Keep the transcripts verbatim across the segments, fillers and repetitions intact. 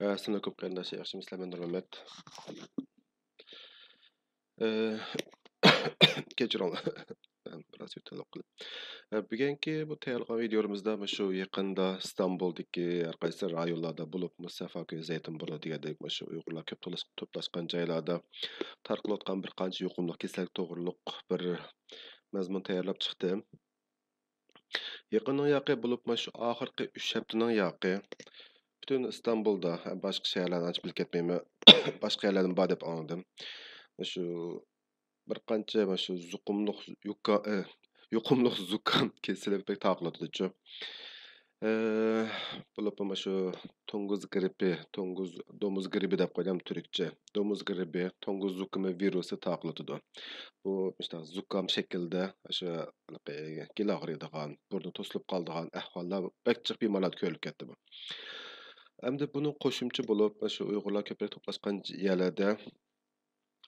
ئەسسالامۇئەلەيكۇم قېرىنداشلار، ياخشىمۇسىلەر؟ مەن نۇرمەمەت. ئە، كەچۈرۈڭلار. بىراز يۆتەللىك قىلىپ. ئە، بۈگۈنكى بۇ تەييارلىغان ۋىدىيولىرىمىزدا مۇشۇ يېقىندا ئىستانبۇلدىكى ھەر قايسى رايونلاردا بولۇپمۇ سەفاكۆي، زەيتىنبۇرنۇ دېگەندەك مۇشۇ ئۇيغۇرلار كۆپ توپلاش-، توپلاشقان جايلاردا تارقىلىۋاتقان بىر قانچە يۇقۇملۇق كېسەللىك توغرۇلۇق بىر مەزمۇن تەييارلاپ چىقتىم. يېقىننىڭ ياقى بولۇپمۇ شۇ ئاخىرقى ئۈچ ھەپتىنىڭ ياقى پۈتۈن ئىستانبۇلدا، ھە، باشقا شەھەرلەرنى ئانچە بىلىپ كەتمەيمەن. باشقا يەرلەردىمۇ بار دەپ ئاڭلىدىم. شۇ بىر قانچە مانا شۇ زۇقۇملۇق يۇكا-، ئە، يۇقۇملۇق زۇكام كېسىلى بەك تارقىلىۋاتىدۇچۇ. ئە، بولۇپمۇ مانا شۇ توڭگۇز گرىپپى، توڭگۇز، دومۇز گرىپپى دەپ قويدۇم تۈركچە. دومۇز گرىپپى، توڭگۇز زۇكىمى ۋىرۇسى تارقىلىۋاتىدۇ. بۇ مۇشۇنداق زۇكام شەكلىدە، ئاشۇ، ھېلىقى گېلى ئاغرىيدىغان، بۇرنى توسۇلۇپ قالىدىغان ئەھۋاللار بەك جىق بىمارلاردا كۆرۈلۈپ كەتتى بۇ. ئەمدى بۇنىڭ قوشۇمچە بولۇپ، مانا شۇ ئۇيغۇرلار كۆپرەك توپلاشقان يەرلەردە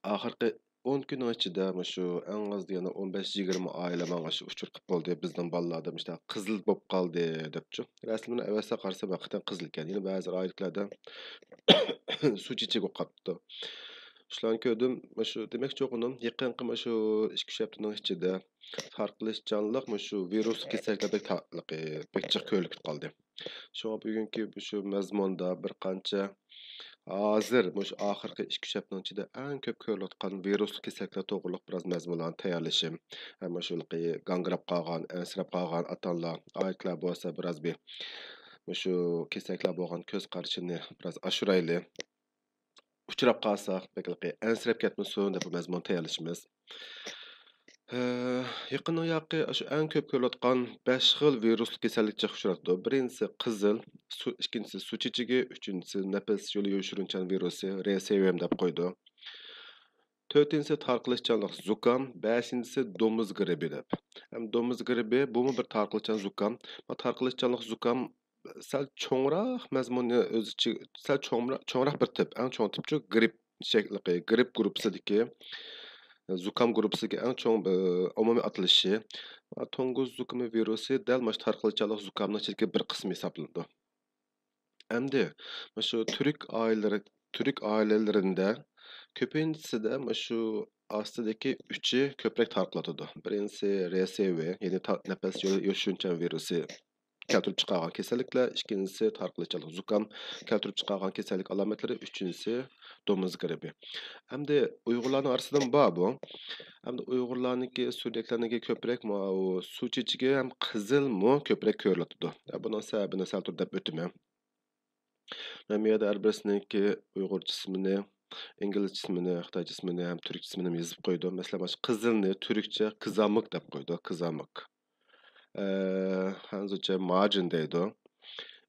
ئاخىرقى ئون كۈننىڭ ئىچىدە مۇشۇ ئەڭ ئاز دېگەندە ئون بەش يىگىرمە ئائىلە ماڭا شۇ ئۇچۇر قىلىپ بولدى. بىزنىڭ بالىلاردا مۇشۇنداق قىزىل بولۇپ قالدى دەپچۇ. رەسىمىنى ئەۋەتسە قارىسا ھەقىقەتەن قىزىل ئىكەن. يەنە بەزى ئائىلىلەردە سۇ چېچىكى بولۇپ قاپتۇ. شۇلارنى كۆردۈم. مۇشۇ دېمەكچى بولغىنىم، يېقىنقى مۇشۇ ئىككى ئۈچ ھەپتىنىڭ ئىچىدە تارقىلىشچانلىق مۇشۇ ۋىرۇسلۇق كېسەللىكلەر بەك تا-، بەك جىق كۆرۈلۈپ قالدى. شۇڭا بۈگۈنكى مۇشۇ مەزمۇندا بىر قانچە ھازىر مۇشۇ ئاخىرقى ئىككى ئۈچ ھەپتىنىڭ ئىچىدە ئەڭ كۆپ كۆرۈلۈۋاتقان ۋىرۇسلۇق كېسەللىكلەر توغرۇلۇق بىراز مەزمۇنلارنى تەييارلىشىم ھەم مۇشۇ گاڭگىراپ قالغان، ئەنسىرەپ قالغان ئاتا-ئانىلار، ئائىلىلەر بولسا بىراز بىر مۇشۇ كېسەللىكلەر بولغان كۆز قارىشىنى بىراز ئاشۇرايلى. ئۇچراپ قالساق، بەكلىكى ئەنسىرەپ كەتمىسۇن دەپ بۇ مەزمۇن تەييارلىشىمىز. ھە، يېقىننىڭ ياقى ئاشۇ ئەڭ كۆپ كۆرۈلۈۋاتقان بەش خىل ۋىرۇسلۇق كېسەللىك جىق ئۇچرايدۇ. بىرىنچىسى قىزىل، سۇ، ئىككىنچىسى سۇ چېچىكى، ئۈچىنچىسى نەپەس يولى يوشۇرۇنچان ۋىرۇسى، رېسېۋىم دەپ قويىدۇ. تۆتىنچىسى تارقىلىشچانلىق زۇكام، بەشىنچىسى دومۇز گرىپپى دەپ. ھەم دومۇز گرىپپى بۇمۇ بىر تارقىلىشچان زۇكام. بۇ تارقىلىشچانلىق زۇكام سەل چوڭراق مەزمۇننى ئۆز ئىچىگە، سەل چوڭرا-، چوڭراق بىر تىپ، ئەڭ چوڭ تىپچۇ گرىپ شەكلىكى، گرىپ گۇرۇپپىسىدىكى، زۇكام گۇرۇپپىسىدىكى ئەڭ چوڭ، ئە، ئومۇمىي ئاتىلىشى. توڭگۇز زۇكىمى ۋىرۇسى دەل مانا شۇ تارقىلىشچانلىق زۇكامنىڭ ئىچىدىكى بىر قىسمى ھېسابلىنىدۇ. ئەمدى مانا شۇ تۈرك ئائىلىلىرى، تۈرك ئائىلىلىرىدە كۆپىنچىسىدە مانا شۇ ئاستىدىكى ئۈچى كۆپرەك تارقىلىۋاتىدۇ. بىرىنچىسى رېسېۋى، يەنى تا-، نەپەس يولى يوشۇرۇنچان ۋىرۇسى كەلتۈرۈپ چىقارغان كېسەللىكلەر، ئىككىنچىسى تارقىلىشچانلىق زۇكام كەلتۈرۈپ چىقارغان كېسەللىك ئالامەتلىرى، ئۈچىنچىسى دومۇز گرىپپى. ئەمدى ئۇيغۇرلارنىڭ ئارىسىدىمۇ بار بۇ. ئەمدى ئۇيغۇرلارنىڭكى، سۈرىيەلىكلەرنىڭكى كۆپرەك ماۋۇ سۇ چېچىكى ھەم قىزىلمۇ كۆپرەك كۆرۈلۈۋاتىدۇ. بۇنىڭ سەۋەبىنى سەل تۇرۇپ دەپ ئۆتىمەن. مەن بۇ يەردە ھەر بىرسىنىڭكى ئۇيغۇرچە ئىسمىنى، ئىنگلىزچە ئىسمىنى، خىتايچە ئىسمىنى ھەم تۈركچە ئىسمىنى يېزىپ قويدۇم. مەسىلەن، مانا شۇ قىزىلنى تۈركچە قىزامىك دەپ قويدۇ، قىزامىك. ئە، خەنزۇچە ماجىن دەيدۇ.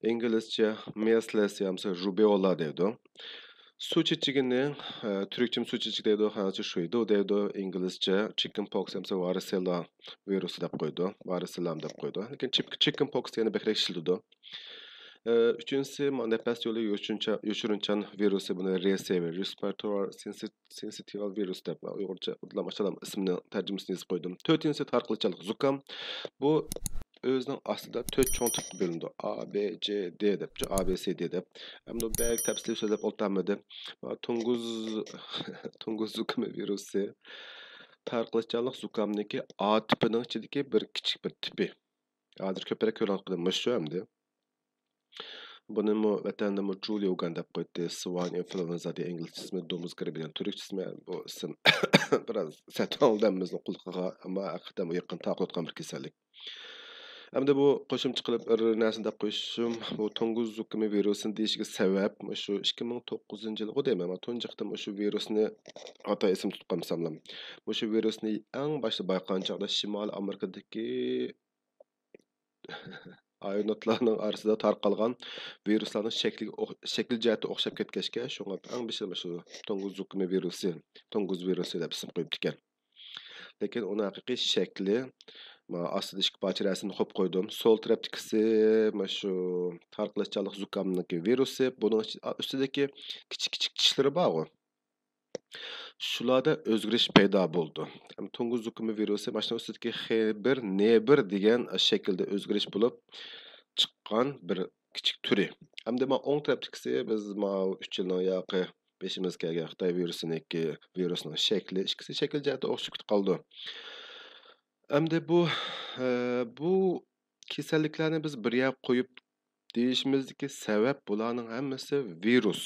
ئىنگلىزچە مېسلەس يامسا رۇبېئولا دەيدۇ. سۇ چېچىكىنى، ئە، تۈركچىمۇ سۇ چېچىكى دەيدۇ، خەنزۇچە شۇيدۇ دەيدۇ، ئىنگلىزچە چىكىن پوكس يامسا ۋارسېلا ۋىرۇسى دەپ قويدۇ، ۋارسېلام دەپ قويدۇ. لېكىن چىك-، چىكىن پوكس دېگەننى بەكرەك ئىشلىتىدۇ. ئە، ئۈچىنچىسى، ما-، نەپەس يولى يوشۇرۇنچا-، يوشۇرۇنچان ۋىرۇسى، بۇنى رېسېۋىر، رېسپىراتوار سېنسىتىۋال ۋىرۇس دەپ، ئۇيغۇرچە ئاشۇنداق ئىسمىنى، تەرجىمىسىنى يېزىپ قويدۇم. تۆتىنچىسى تارقىلىشچانلىق زۇكام. بۇ ئۆزىنىڭ ئاستىدا تۆت چوڭ تىپقا بۆلۈنىدۇ. ئا، بې، جې، دې دەپ، ئا، بې، سې، دې دەپ. ئەمدى بەك تەپسىلىي سۆزلەپ ئولتۇرمىدىم. ما، توڭگۇز، توڭگۇز زۇكىمى ۋىرۇسى تارقىلىشچانلىق زۇكامنىڭكى ئا تىپىنىڭ ئىچىدىكى بىر كىچىك بىر تىپى. ھازىر كۆپرەك كۆرۈلۈۋاتقىنى مۇشۇ ئەمدى. بۇنىمۇ ۋەتەندىمۇ جۇليۇگەن دەپ قويدى. سۋاين ئىنفلۇئېنزا دېگەن ئىنگلىزچە ئىسمى، دومۇز گرىپپى دېگەن تۈركچە ئىسمى. بۇ ئىسىم بىراز سەت ئالدى ھەممىمىزنىڭ قۇلىقىغا، ئەمما ھەقىقەتەن بۇ يېقىن تارقىلىۋاتقان بىر كېسەللىك. ئەمدى بۇ قوشۇمچە قىلىپ بىر نەرسىنى دەپ قويۇشۇم، بۇ توڭگۇز زۇكىمى ۋىرۇسىنى دېيىشىگە سەۋەب، مۇشۇ ئىككى مىڭ توققۇزىنچى يىلغۇ دەيمەن، مەن تۇنجى قېتىم مۇشۇ ۋىرۇسنى خاتا ئېسىمدە تۇتقان بولساملا. مۇشۇ ۋىرۇسنى ئەڭ باشتا بايقىغان چاغدا شىمالىي ئامېرىكىدىكى ئايروتلارنىڭ ئارىسىدا تارقالغان ۋىرۇسلارنىڭ شەكلىگە ئوخ-، شەكلى جەھەتتە ئوخشاپ كەتكەچكە، شۇڭا ئەڭ بېشىدا مۇشۇ توڭگۇز زۇكىمى ۋىرۇسى، توڭگۇز ۋىرۇسى دەپ ئىسىم قويۇپتىكەن. لېكىن ئۇنىڭ ھەقىقىي شەكلى، ما، ئاستىدا ئىككى پارچە رەسىمنى قويۇپ قويدۇم. سول تەرەپتىكىسى مۇشۇ تارقىلىشچانلىق زۇكامنىڭكى ۋىرۇسى، بۇنىڭ ئىچ-، ئا-، ئۈستىدىكى كىچىك كىچىك چىشلىرى بارغۇ. شۇلاردا ئۆزگىرىش پەيدا بولىدۇ. ھەم توڭگۇز زۇكىمى ۋىرۇسى ماشۇنىڭ ئۈستىدىكى خې بىر، نې بىر دېگەن شەكىلدە ئۆزگىرىش بولۇپ چىققان بىر كىچىك تۈرى. ئەمدى مانا ئوڭ تەرەپتىكىسى بىز ماۋۇ ئۈچ يىلنىڭ ياقى بېشىمىزغا كەلگەن خىتاي ۋىرۇسىنىڭكى، ۋىرۇسنىڭ شەكلى، ئىككىسى شەكىل جەھەتتە ئوخشىشىپ كېتىپ قالىدۇ. ئەمدى بۇ، ئە، بۇ كېسەللىكلەرنى بىز بىر يەرگە قويۇپ دېيىشىمىزدىكى سەۋەب، بۇلارنىڭ ھەممىسى ۋىرۇس.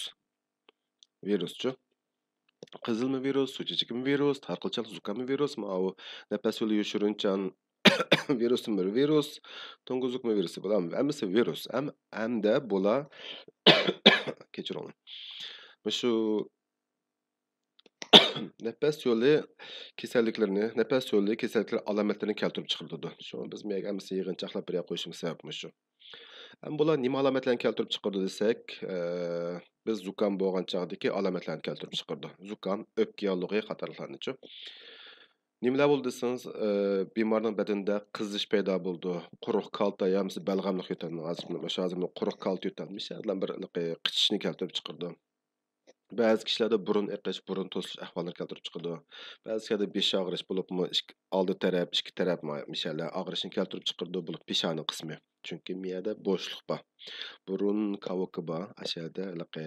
ۋىرۇسچۇ. قىزىلما ۋىرۇس، سۇ چېچىكىمۇ ۋىرۇس، تارقىلچاق زۇكامى ۋىرۇس، ماۋۇ نەپەس يولى يوشۇرۇنچان ۋىرۇسىمۇ بىر ۋىرۇس، توڭگۇزۇكمۇ ۋىرۇسى، بۇلار ھەممىسى ۋىرۇس. ھەم، ھەمدە بۇلار، كەچۈرۈڭلار. مۇشۇ نەپەس يولى كېسەللىكلىرىنى، نەپەس يولى كېسەللىكلىرى ئالامەتلىرىنى كەلتۈرۈپ چىقىرىدۇ. شۇڭا بىز مۇ يەرگە ھەممىسىنى يىغىنچاقلاپ بىر يەرگە قويۇشىمىز سەۋەب مۇشۇ. ھەم بۇلار نېمە ئالامەتلەرنى كەلتۈرۈپ چىقىرىدۇ دېسەك، ئە، بىز زۇكام بولغان چاغدىكى ئالامەتلەرنى كەلتۈرۈپ چىقىرىدۇ. زۇكام، ئۆپكە ياللۇغى قاتارلىقلارنىچۇ. نېمىلەر بولىدۇ دېسىڭىز، ئە، بىمارنىڭ بەدىنىدە قىزىش پەيدا بولىدۇ، قۇرۇق كالتا يا بولمىسا بەلغەملىك يۆتەلنىڭ ھازىر، مۇشۇ ھازىر قۇرۇق كالتا يۆتەل، مۇشۇ بىر قىچىشنى كەلتۈرۈپ چىقىرىدۇ. بەزى كىشىلەردە بۇرۇن ئېقىش، بۇرۇن توسۇش ئەھۋاللىرىنى كەلتۈرۈپ چىقىدۇ. بەزى كىشىلەردە بېش ئاغرىش بولۇپمۇ ئىككى، ئالدى تەرەپ، ئىككى تەرەپ ما-، مىشەلەر ئاغرىشنى كەلتۈرۈپ چىقىرىدۇ، بولۇپ پېشانە قىسمى. چۈنكى مىيەدە بوشلۇق بار. بۇرۇن كاۋىكى بار، ئاشۇ يەردە ھېلىقى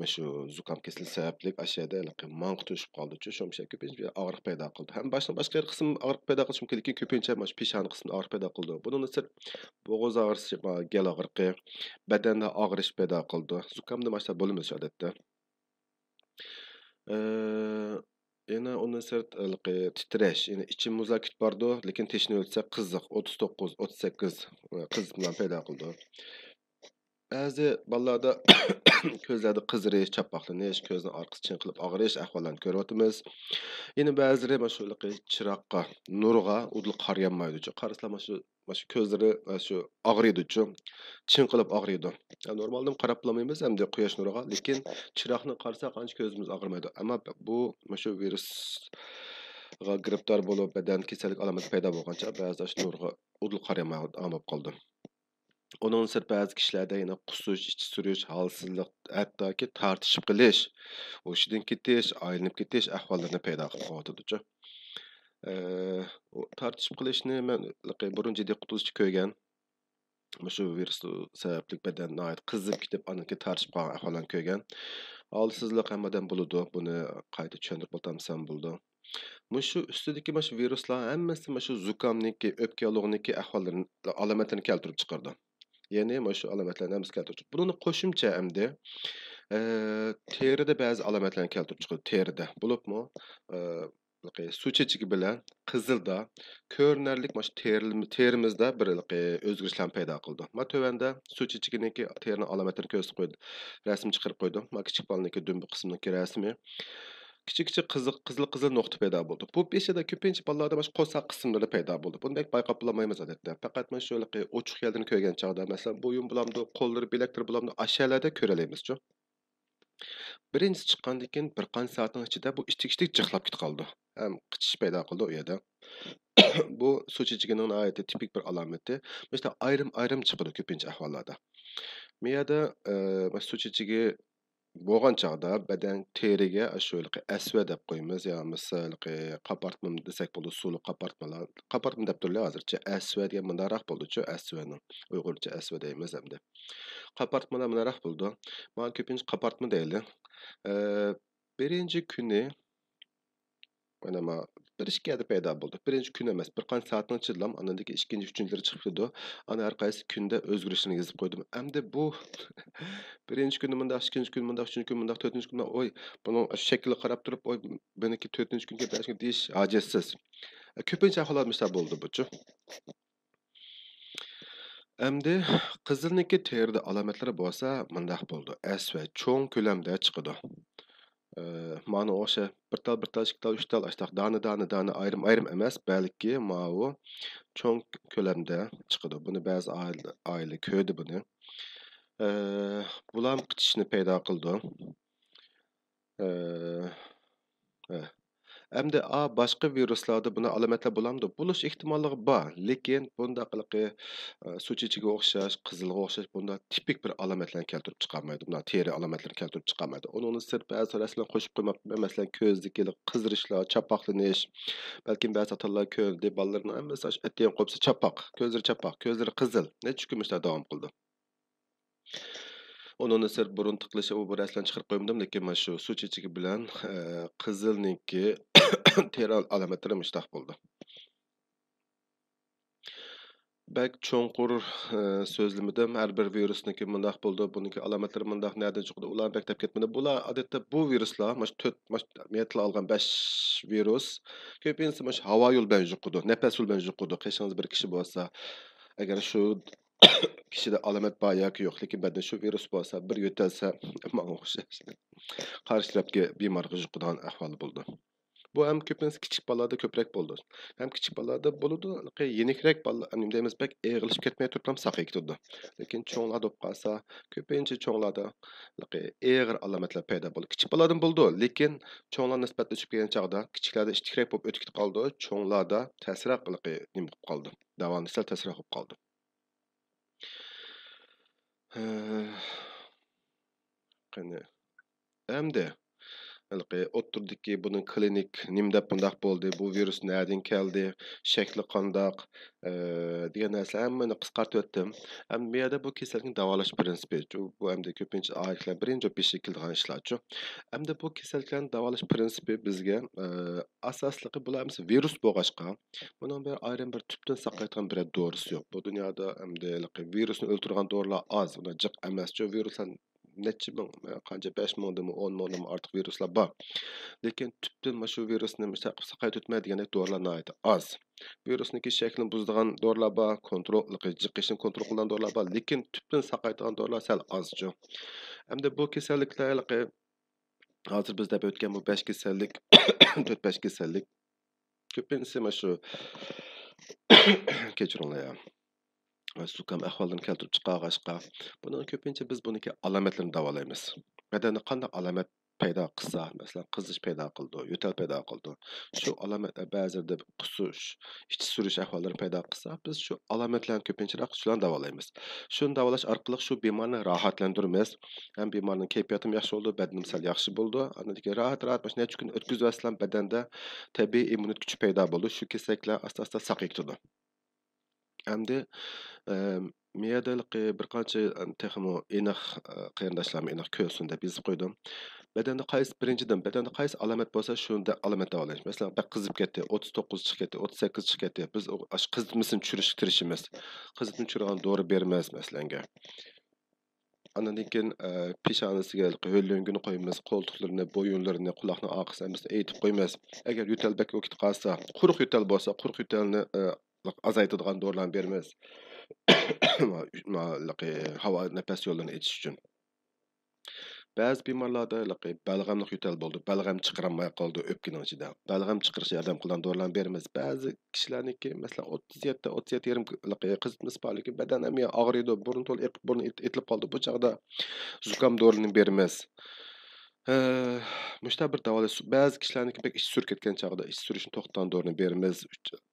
مۇشۇ زۇكام كېسىلى سەۋەبلىك ئاشۇ يەردە ھېلىقى ماڭقا توشۇپ قالىدۇچۇ، شۇ مۇشۇ كۆپىنچە ئاغرىق پەيدا قىلىدۇ. ھەم باشقا، باشقا قىسىم ئاغرىق پەيدا قىلىشى مۇمكىن، لېكىن كۆپىنچە مانا شۇ پېشانە قىسمىدا ئاغرىق پەيدا قىلىدۇ. بۇنىڭدىن سىرت بوغۇز ئاغرىشى، ما-، گەل ئاغرىقى، بەدەندە ئاغرىش پەيدا قىلىدۇ. زۇكامدا ماشۇنداق بولىمىز ئادەتتە. ئى، يەنە ئۇنىڭ سىرت ھېلىقى تىترەش، يەنى ئىچى مۇزلاپ كېتىپ بارىدۇ، لېكىن تېشىنى ئۆلچىسەك قىزىق، ئوتتۇز توققۇز، ئوتتۇز سەككىز، ئى، قىزىتمىلارنى پەيدا قىلىدۇ. بەزى بالىلاردا كۆزلەردە قىزىرىش، چاپاقلىنىش، كۆزنىڭ ئارقىسى چىڭقىلىپ ئاغرىش ئەھۋاللارنى كۆرۈۋاتىمىز. يەنە بەزىلىرى مانا شۇ ھېلىقى چىراغقا، نۇرغا ئۇدۇل قارىيالمايدۇ. قارىسىلا مانا شۇ مانا شۇ كۆزلىرى، مانا شۇ ئاغرىيدۇچۇ، چىڭقىلىپ ئاغرىيدۇ. يا، نورمالدىن قاراپ بولالمايمىز ئەمدى قۇياش نۇرىغا، لېكىن چىراغنى قارىساق ئانچە كۆزىمىز ئاغرىمايدۇ. ئەمما بۇ، مۇشۇ ۋىرۇسقا گىرىپتار بولۇپ، بەدەن كېسەللىك ئالامىتى پەيدا بولغانچە بەزىدە ئاشۇ نۇرغا ئۇدۇل قارىيالمايدىغان بولۇپ قالىدۇ. ئۇنىڭدىن سىرت بەزى كىشىلەردە يەنە قۇسۇش، ئىچى سۈرۈش، ھالسىزلىق، ھەتتاكى تارتىشىپ قېلىش، ھوشىدىن كېتىش، ئايلىنىپ كېتىش ئەھۋاللىرىنى پەيدا قىلىپ قېلىۋاتىدۇچۇ. ئە، ئۇ تارتىشىپ قېلىشنى مەن بۇرۇن جىددىي قۇتۇلۇشتا كۆرگەن. مۇشۇ ۋىرۇس سەۋەبلىك بەدەن ناھايىتى قىزىپ كېتىپ، ئاندىن كېيىن تارتىشىپ قالغان ئەھۋاللارنى كۆرگەن. ھالسىزلىق ھەممىدىن بولىدۇ. بۇنى قايتا چۈشەندۈرۈپ ئۆتەلمىسەم بولىدۇ. مۇشۇ ئۈستىدىكى مۇشۇ ۋىرۇسلار ھەممىسى مۇشۇ زۇكامنىڭكى، ئۆپكە ياللۇغىنىڭكى ئەھۋاللىرىنى، ئالامەتلىرىنى كەلتۈرۈپ چىقىرىدۇ. يەنى مۇشۇ ئالامەتلەرنى ھەممىسى كەلتۈرۈپ چىقىرىدۇ. بۇنىڭدىن قوشۇمچە ئەمدى، ئە، تېرىدە بەزى ئالامەتلەرنى كەلتۈرۈپ چىقىرىدۇ تېرىدە. بولۇپمۇ، ئە، سۇ چېچىكى بىلەن قىزىلدا كۆرۈنەرلىك مانا شۇ تېرىل-، تېرىمىزدە بىر ھېلىقى ئۆزگىرىشلەرنى پەيدا قىلىدۇ. مانا تۆۋەندە سۇ چېچىكىنىڭكى تېرىنىڭ ئالامەتلىرىنى كۆرسىتىپ قويدۇم. رەسىم چىقىرىپ قويدۇم. مانا كىچىك بالىنىڭكى دۈمبە قىسمىنىڭكى رەسىمى. كىچىك كىچىك قىزىل، قىزىل قىزىل نۇقتا پەيدا بولىدۇ. بۇ بېشىدا كۆپىنچە بالىلاردا مانا شۇ قورساق قىسىملىرىدا پەيدا بولىدۇ. بۇنى بەك بايقاپ بولالمايمىز ئادەتتە. پەقەت مانا شۇ ھېلىقى ئوچۇق يەرلىرىنى كۆرگەن چاغدا، مەسىلەن، بويۇن بۇلامدۇ، قوللىرى، بىلەكلىرى بۇلامدۇ، ئاشۇ يەرلەردە كۆرەلەيمىزچۇ. بىرىنچىسى چىققاندىن كېيىن بىر قانچە سائەتنىڭ ئىچىدە بۇ ئىچىكى ئىچىدە جىقلاپ كېتىپ قالىدۇ. ھەم قىچىش پەيدا قىلىدۇ ئۇ يەردە. بۇ سۇ چېچىكىنىڭ ناھايىتى تىپىك بىر ئالامىتى. مۇشۇنداق ئايرىم-ئايرىم چىقىدۇ كۆپىنچە ئەھۋاللاردا. مىيەدە، ئە، سۇ چېچىكى بولغان چاغدا بەدەن تېرىگە ئاشۇ ھېلىقى ئەسۋە دەپ قويىمىز، يا بولمىسا ھېلىقى قاپارتما دېسەك بولىدۇ، سۇلۇق قاپارتمىلار. قاپارتما دەپ تۇرۇلى ھازىرچە، ئەسۋە دېگەن مۇنداقراق بولىدۇچۇ، ئەسۋەنىڭ ئۇيغۇرچە ئەسۋە دەيمىز ئەمدى. قاپارتمىلار مۇنداقراق بولىدۇ. مانا كۆپىنچە قاپارتما دەيلى. ئە، بىرىنچى كۈنى، مانا ما بىر ئىككى يەردە پەيدا بولدى. بىرىنچى كۈن ئەمەس، بىر قانچە سائەتنىڭ ئىچىدىلا ئاندىن كېيىن ئىككىنچى، ئۈچىنچىلىرى چىقىپ كېتىدۇ. ئانا ھەر قايسى كۈندە ئۆزگىرىشلىرىنى يېزىپ قويدۇم. ئەمدى بۇ بىرىنچى كۈنى مۇنداق، ئىككىنچى كۈنى مۇنداق، ئۈچىنچى كۈنى مۇنداق، تۆتىنچى كۈنى مۇنداق، ئوي، بۇنىڭ شەكلىگە قاراپ تۇرۇپ، ئوي، بۇنىڭكى تۆتىنچى كۈنگە، بەشىنچى كۈنگە دېيىش ھاجەتسىز. كۆپىنچە ئەھۋاللار مۇشۇنداق بولدى بۇچۇ. ئەمدى قىزىلنىڭكى تېرىدە ئالامەتلىرى بولسا مۇنداق بولىدۇ. ئەسۋە چوڭ كۆلەمدە چىقىدۇ. ئى، مانا ئوخشاش بىر تال، بىر تال، ئىككى تال، ئۈچ تال، ئاشتاق دانە، دانە، دانە، ئايرىم، ئايرىم ئەمەس، بەلكى ماۋۇ چوڭ كۆلەمدە چىقىدۇ. بۇنى بەزى ئائىلە، ئائىلە كۆردى بۇنى. ئى، بۇلام قىچىشنى پەيدا قىلىدۇ. ئى، ئى. ئەمدى ئا، باشقا ۋىرۇسلاردا بۇنداق ئالامەتلەر بولامدۇ؟ بولۇش ئېھتىماللىقى بار، لېكىن بۇنداق ھېلىقى، ئى، سۇ چېچىكىگە ئوخشاش، قىزىلغا ئوخشاش بۇنداق تىپىك بىر ئالامەتلەرنى كەلتۈرۈپ چىقارمايدۇ. بۇنداق تېرە ئالامەتلىرىنى كەلتۈرۈپ چىقارمايدۇ. ئۇنىڭدىن سىرت بەزى رەسىملەرنى قوشۇپ قويماپتىمەن. مەسىلەن، كۆزدىكى قىزىرىشلار، چاپاقلىنىش، بەلكىم بەزى ئاتا-ئانىلار كۆردى، بالىلىرىنىڭ ھەممىسى ئەتىگەن قوپسا چاپاق، كۆزلىرى چاپاق، كۆزلىرى قىزىل. نەچچە كۈن مۇشۇنداق داۋام قىلىدۇ. ئۇنىڭدىن سىرت بۇرۇن تىقىلىشى، ئۇ بىر ئەسلەن چىقىرىپ قويمىدىم، لېكىن مانا شۇ سۇ چېچىكى بىلەن، ئە، قىزىلنىڭكى تېرە ئالامەتلىرى مۇشۇنداق بولدى. بەك چوڭقۇر، ئە، سۆزلىمىدىم. ھەر بىر ۋىرۇسنىڭكى مۇنداق بولىدۇ، بۇنىڭكى ئالامەتلىرى مۇنداق، نەدىن چىقىدۇ، ئۇلارنى بەك دەپ كەتمىدىم. بۇلار ئادەتتە بۇ ۋىرۇسلار، مانا شۇ تۆت، مانا شۇ مەن تىلغا ئالغان بەش ۋىرۇس، كۆپىنچىسى مانا شۇ ھاۋا يولى بىلەن يۇقىدۇ، نەپەس يولى بىلەن يۇقىدۇ. قېشىڭىزدا بىر كىشى بولسا، ئەگەر شۇ كىشىدە ئالامەت بار ياكى يوق، لېكىن بەدەندە شۇ ۋىرۇس بولسا، بىر يۆتەلسە، ماڭا ئوخشاش قارشى تەرەپكە بىمارغا يۇقىدىغان ئەھۋال بولىدۇ. بۇ ھەم كۆپىنچە كىچىك بالىلاردا كۆپرەك بولىدۇ. ھەم كىچىك بالىلاردا بولىدۇ، يېنىكرەك بالىلار، نېمە دەيمىز، بەك ئېغىرلىشىپ كەتمەي تۇرۇپلا ساقىيىپ كېتىدۇ. لېكىن چوڭلاردا بولۇپ قالسا، كۆپىنچە چوڭلاردا ئېغىر ئالامەتلەر پەيدا بولىدۇ. كىچىك بالىلاردىن بولىدۇ، لېكىن چوڭلار نىسبەتتە ئۆسۈپ كەلگەن چاغدا كىچىكلەردە ئىتتىكرەك بولۇپ ئۆتۈپ كېتىپ قالىدۇ، چوڭلاردا تەسرەك نېمە بولۇپ قالىدۇ، داۋالىنىش سەل تەسرەك بولۇپ قالىدۇ. ھە. قېنى، ئەمدى ھېلىقى ئوتتۇرىدىكى بۇنىڭ كلىنىك نېمە دەپ بۇنداق بولدى، بۇ ۋىرۇس نەدىن كەلدى، شەكلى قانداق، ئە، دېگەن نەرسىلەر ھەممىنى قىسقارتىۋەتتىم. ئەمدى بۇ يەردە بۇ كېسەللىكنى داۋالاش پىرىنسىپى، بۇ ئەمدى كۆپىنچە ئائىلىلەر بىرىنچى بېشىغا كېلىدىغان ئىشلارچۇ. ئەمدى بۇ كېسەللىكلەرنى داۋالاش پىرىنسىپى بىزگە، ئە، ئاساسلىقى بۇلار ھەممىسى ۋىرۇس بولغاچقا، بۇنىڭ بىر ئايرىم بىر تۈپتىن ساقايدىغان بىرەر دورىسى يوق. بۇ دۇنيادا ئەمدى ھېلىقى ۋىرۇسنى ئۆلتۈرىدىغان دورىلار ئاز، ئۇنداق جىق ئەمەسچۇ. ۋىرۇسلار نەچچە مىڭ، قانچە، بەش مىڭدىنمۇ، ئون مىڭدىنمۇ ئارتۇق ۋىرۇسلار بار. لېكىن تۈپتىن مانا شۇ ۋىرۇسنى مۇشۇنداق قىلىپ ساقايتىۋەتمەيدىغاندەك دورىلار ناھايىتى ئاز. ۋىرۇسنىڭكى شەكلىنى بۇزىدىغان دورىلار بار، كونترول، ھېلىقى جىقىشنى كونترول قىلىدىغان دورىلار بار، لېكىن تۈپتىن ساقايتىدىغان دورىلار سەل ئازچۇ. ئەمدى بۇ كېسەللىكلەر ھېلىقى ھازىر بىز دەپ ئۆتكەن بۇ بەش كېسەللىك، تۆت، بەش كېسەللىك كۆپىنچىسى مانا شۇ، كەچۈرۈڭلار يا، زۇكام ئەھۋاللىرىنى كەلتۈرۈپ چىقارغاچقا، بۇنىڭ كۆپىنچە بىز بۇنىڭكى ئالامەتلىرىنى داۋالايمىز. بەدەندە قانداق ئالامەت پەيدا قىلسا، مەسىلەن، قىزىش پەيدا قىلىدۇ، يۆتەل پەيدا قىلىدۇ. شۇ ئالامەتلەر بەزىلىرىدە قۇسۇش، ئىچى سۈرۈش ئەھۋاللىرى پەيدا قىلسا، بىز شۇ ئالامەتلەرنى كۆپىنچىراق شۇلارنى داۋالايمىز. شۇنى داۋالاش ئارقىلىق شۇ بىمارنى راھەتلەندۈرىمىز. ھەم بىمارنىڭ كەيپىياتىمۇ ياخشى بولىدۇ، بەدىنىمۇ سەل ياخشى بولىدۇ. ئاندىن كېيىن راھەت-راھەت مۇشۇ نەچچە كۈن ئۆتكۈزۈۋەتسىلا، بەدەندە تەبىئىي ئىممۇنىتېت كۈچى پەيدا بولىدۇ. شۇ كېسەللىكلەر ئاستا-ئاستا ساقىيىپ كېتىدۇ. ئەمدى، ئە، مېيەدە ھېلىقى بىر قانچە، ئە، تېخىمۇ ئېنىق، ئە، قېرىنداشلارمۇ ئېنىق كۆرسۇن دەپ يېزىپ قويدۇم. بەدەندە قايسى، بىرىنچىدىن، بەدەندە قايسى ئالامەت بولسا، شۇنى دە-، ئالامەت دەۋالايمىز. مەسىلەن، بەك قىزىپ كەتتى، ئوتتۇز توققۇز چىقىپ كەتتى، ئوتتۇز سەككىز چىقىپ كەتتى. بىز ئۇ، ئاشۇ قىزىتمىسىنى چۈشۈرۈشكە تىرىشىمىز. قىزىتما چۈشۈرىدىغان دورا بېرىمىز، مەسىلەنگە. ئاندىن كېيىن، ئە، پېشانىسىگە ھۆل لۆڭگىنى قويىمىز، قولتۇقلىرىنى، بويۇنلىرىنى، قۇلاقنىڭ ئارقىسىنى ھەممىسىنى ئېيتىپ قويىمىز. ئەگەر يۆتەل بەك بولۇپ كېتىپ قالسا، قۇرۇق يۆتەل بولسا، قۇرۇق يۆتەلنى، ئە، ئازايتىدىغان دورىلارنى بېرىمىز. ھاۋا، نەپەس يوللىرىنى ئېچىش ئۈچۈن. بەزى بىمارلاردا ھېلىقى بەلغەملىك يۆتەل بولىدۇ، بەلغەم چىقىرالماي قالىدۇ ئۆپكىنىڭ ئىچىدە. بەلغەم چىقىرىشقا ياردەم قىلىدىغان دورىلارنى بېرىمىز. بەزى كىشىلەرنىڭكى، مەسىلەن، ئوتتۇز يەتتە، ئوتتۇز يەتتە يېرىم قىزىتمىسى بار، لېكىن بەدەن ئەمەي ئاغرىيدۇ، بۇرۇن تولا ئېقىپ، بۇرنى ئېتىلىپ قالىدۇ. بۇ چاغدا زۇكام دورىنى بېرىمىز. ھە، مۇشۇنداق بىر داۋالاش، بەزى كىشىلەرنىڭكى بەك ئىچى سۈرۈپ كەتكەن چاغدا ئىچى سۈرۈشنى توختىتىدىغان دورىنى بېرىمىز.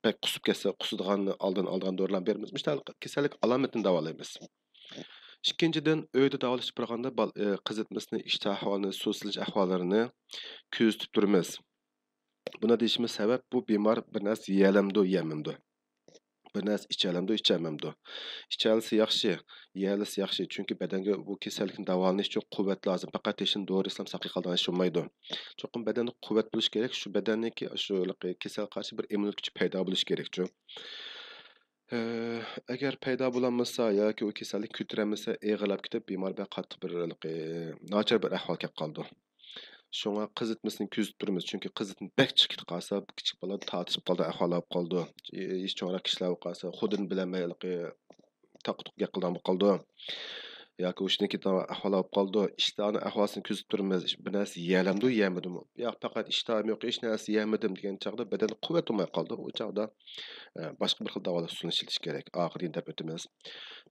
بەك قۇسۇپ كەتسە، قۇسىدىغاننى ئالدىنى ئالىدىغان دورىلارنى بېرىمىز. مۇشۇنداق كېسەللىك ئالامىتىنى داۋالايمىز. ئىككىنچىدىن، ئۆيدە داۋالىشىپ بارغاندا بال-، ئە، قىزىتمىسىنى، ئىشتىھا ئەھۋالىنى، سۇ سېلىش ئەھۋاللىرىنى كۆزىتىپ تۇرىمىز. بۇنى دېيىشىمىز سەۋەب، بۇ بىمار بىر نەرسە يېيەلەمدۇ، يېيەلمەمدۇ؟ بىر نەرسە ئىچەلەمدۇ، ئىچەلمەمدۇ؟ ئىچەلىسە ياخشى، يېيەلىسە ياخشى. چۈنكى بەدەنگە بۇ كېسەللىكنى داۋالىنىش ئۈچۈن قۇۋۋەت لازىم. پەقەت تېشىدىن دورا ئىچسەم ساقىي قالىدىغان ئىش بولمايدۇ. چوقۇم بەدەندە قۇۋۋەت بولۇشى كېرەك. شۇ بەدەننىڭكى شۇ كېسەلگە قارشى بىر ئىممۇنىتېت كۈچى پەيدا بولۇشى كېرەكچۇ. ئە، ئەگەر پەيدا بولالمىسا ياكى ئۇ كېسەللىك كۆتۈرەلمىسە، ئېغىرلاپ كېتىپ، بىمار بەك قاتتىق بىر، ھېلىقى، ناچار بىر ئەھۋالغا كېلىپ قالىدۇ. شۇڭا قىزىتمىسىنى كۆزىتىپ تۇرىمىز، چۈنكى قىزىتما بەك چىقىپ كېتىپ قالسا، بۇ كىچىك بالا تارتىشىپ قالىدىغان ئەھۋال بولۇپ قالىدۇ. ھېچ چوڭراق كىشىلەر بولۇپ قالسا، خۇدىنى بىلەلمەي، ھېلىقى تاققا تۇققا گەپ قىلىدىغان بولۇپ قالىدۇ. ياكى ھوشىدىن كېتىدىغان ئەھۋال بولۇپ قالىدۇ. ئىشتىھانىڭ ئەھۋالىسىنى كۆزىتىپ تۇرىمىز. بىر نەرسە يېيەلەمدۇ، يېمىدىمۇ؟ ياق، پەقەت ئىشتىھام يوق، ھېچ نەرسە يېمىدىم دېگەن چاغدا بەدەن قۇۋۋەت بولماي قالىدۇ. ئۇ چاغدا، ئە، باشقا بىر خىل داۋالاش ئۇسۇلىنى ئىشلىتىش كېرەك. ئاخىرىنى دەپ ئۆتىمىز.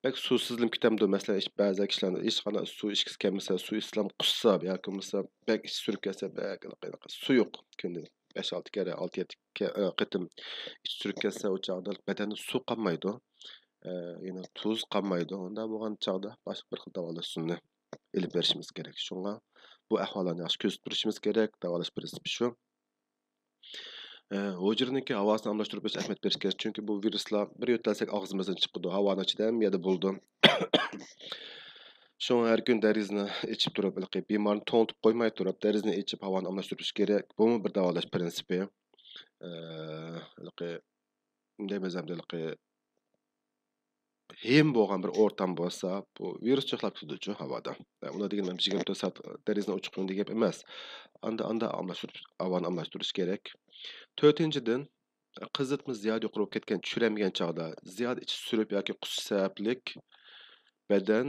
بەك سۇسىزلىنىپ كېتەمدۇ؟ مەسىلەن، ئىش-، بەزى كىشىلەرنىڭ ھېچقانداق سۇ ئىچكۈسى كەلمىسە، سۇ ئىچسىلا قۇسسا ياكى بولمىسا بەك ئىچى سۈرۈپ كەتسە، بەك سۇيۇق، كۈندە بەش-ئالتە كېرە، ئالتە-يەتتە كە-، ئە، قېتىم ئىچى سۈرۈپ كەتسە، ئۇ چاغدا بەدەندە سۇ قالمايدۇ. ئە، يەنى تۇز قالمايدۇ. ئۇنداق بولغان چاغدا باشقا بىر خىل داۋالاش ئۇسۇلىنى ئېلىپ بېرىشىمىز كېرەك. شۇڭا بۇ ئەھۋاللارنى ياخشى كۆزىتىپ تۇرۇشىمىز كېرەك، داۋالاش پىرىنسىپى شۇ. ئە، ھۇجرىنىڭكى ھاۋاسىنى ئالماشتۇرۇپ بېرىش ئەھمىيەت بېرىش كېرەك. چۈنكى بۇ ۋىرۇسلار بىر يۆتەلسەك ئاغزىمىزدىن چىقىدۇ، ھاۋانىڭ ئىچىدە ھەممە يەردە بولىدۇ. شۇڭا ھەر كۈن دېرىزىنى ئېچىپ تۇرۇپ، ھېلىقى بىمارنى توڭلىتىپ قويماي تۇرۇپ، دېرىزىنى ئېچىپ ھاۋانى ئالماشتۇرۇش كېرەك. بۇمۇ بىر داۋالاش پىرىنسىپى. ئە، ھېلىقى دەيمىز ئەمدى ھېلىقى ھىم بولغان بىر ئورتام بولسا، بۇ ۋىرۇس چىقلاپ كېتىدۇچۇ ھاۋادا. ئۇنى دېگىنىم يىگىرمە تۆت سائەت دېرىزىنى ئوچۇق قويۇڭ دېگەن گەپ ئەمەس. ئاندا، ئاندا ئالماشتۇرۇش، ھاۋانى ئالماشتۇرۇش كېرەك. تۆتىنچىدىن، قىزىتما زىيادە يۇقىرى بولۇپ كەتكەن، چۈشۈرەلمىگەن چاغدا، زىيادە ئىچى سۈرۈپ ياكى قۇسۇش سەۋەبلىك بەدەن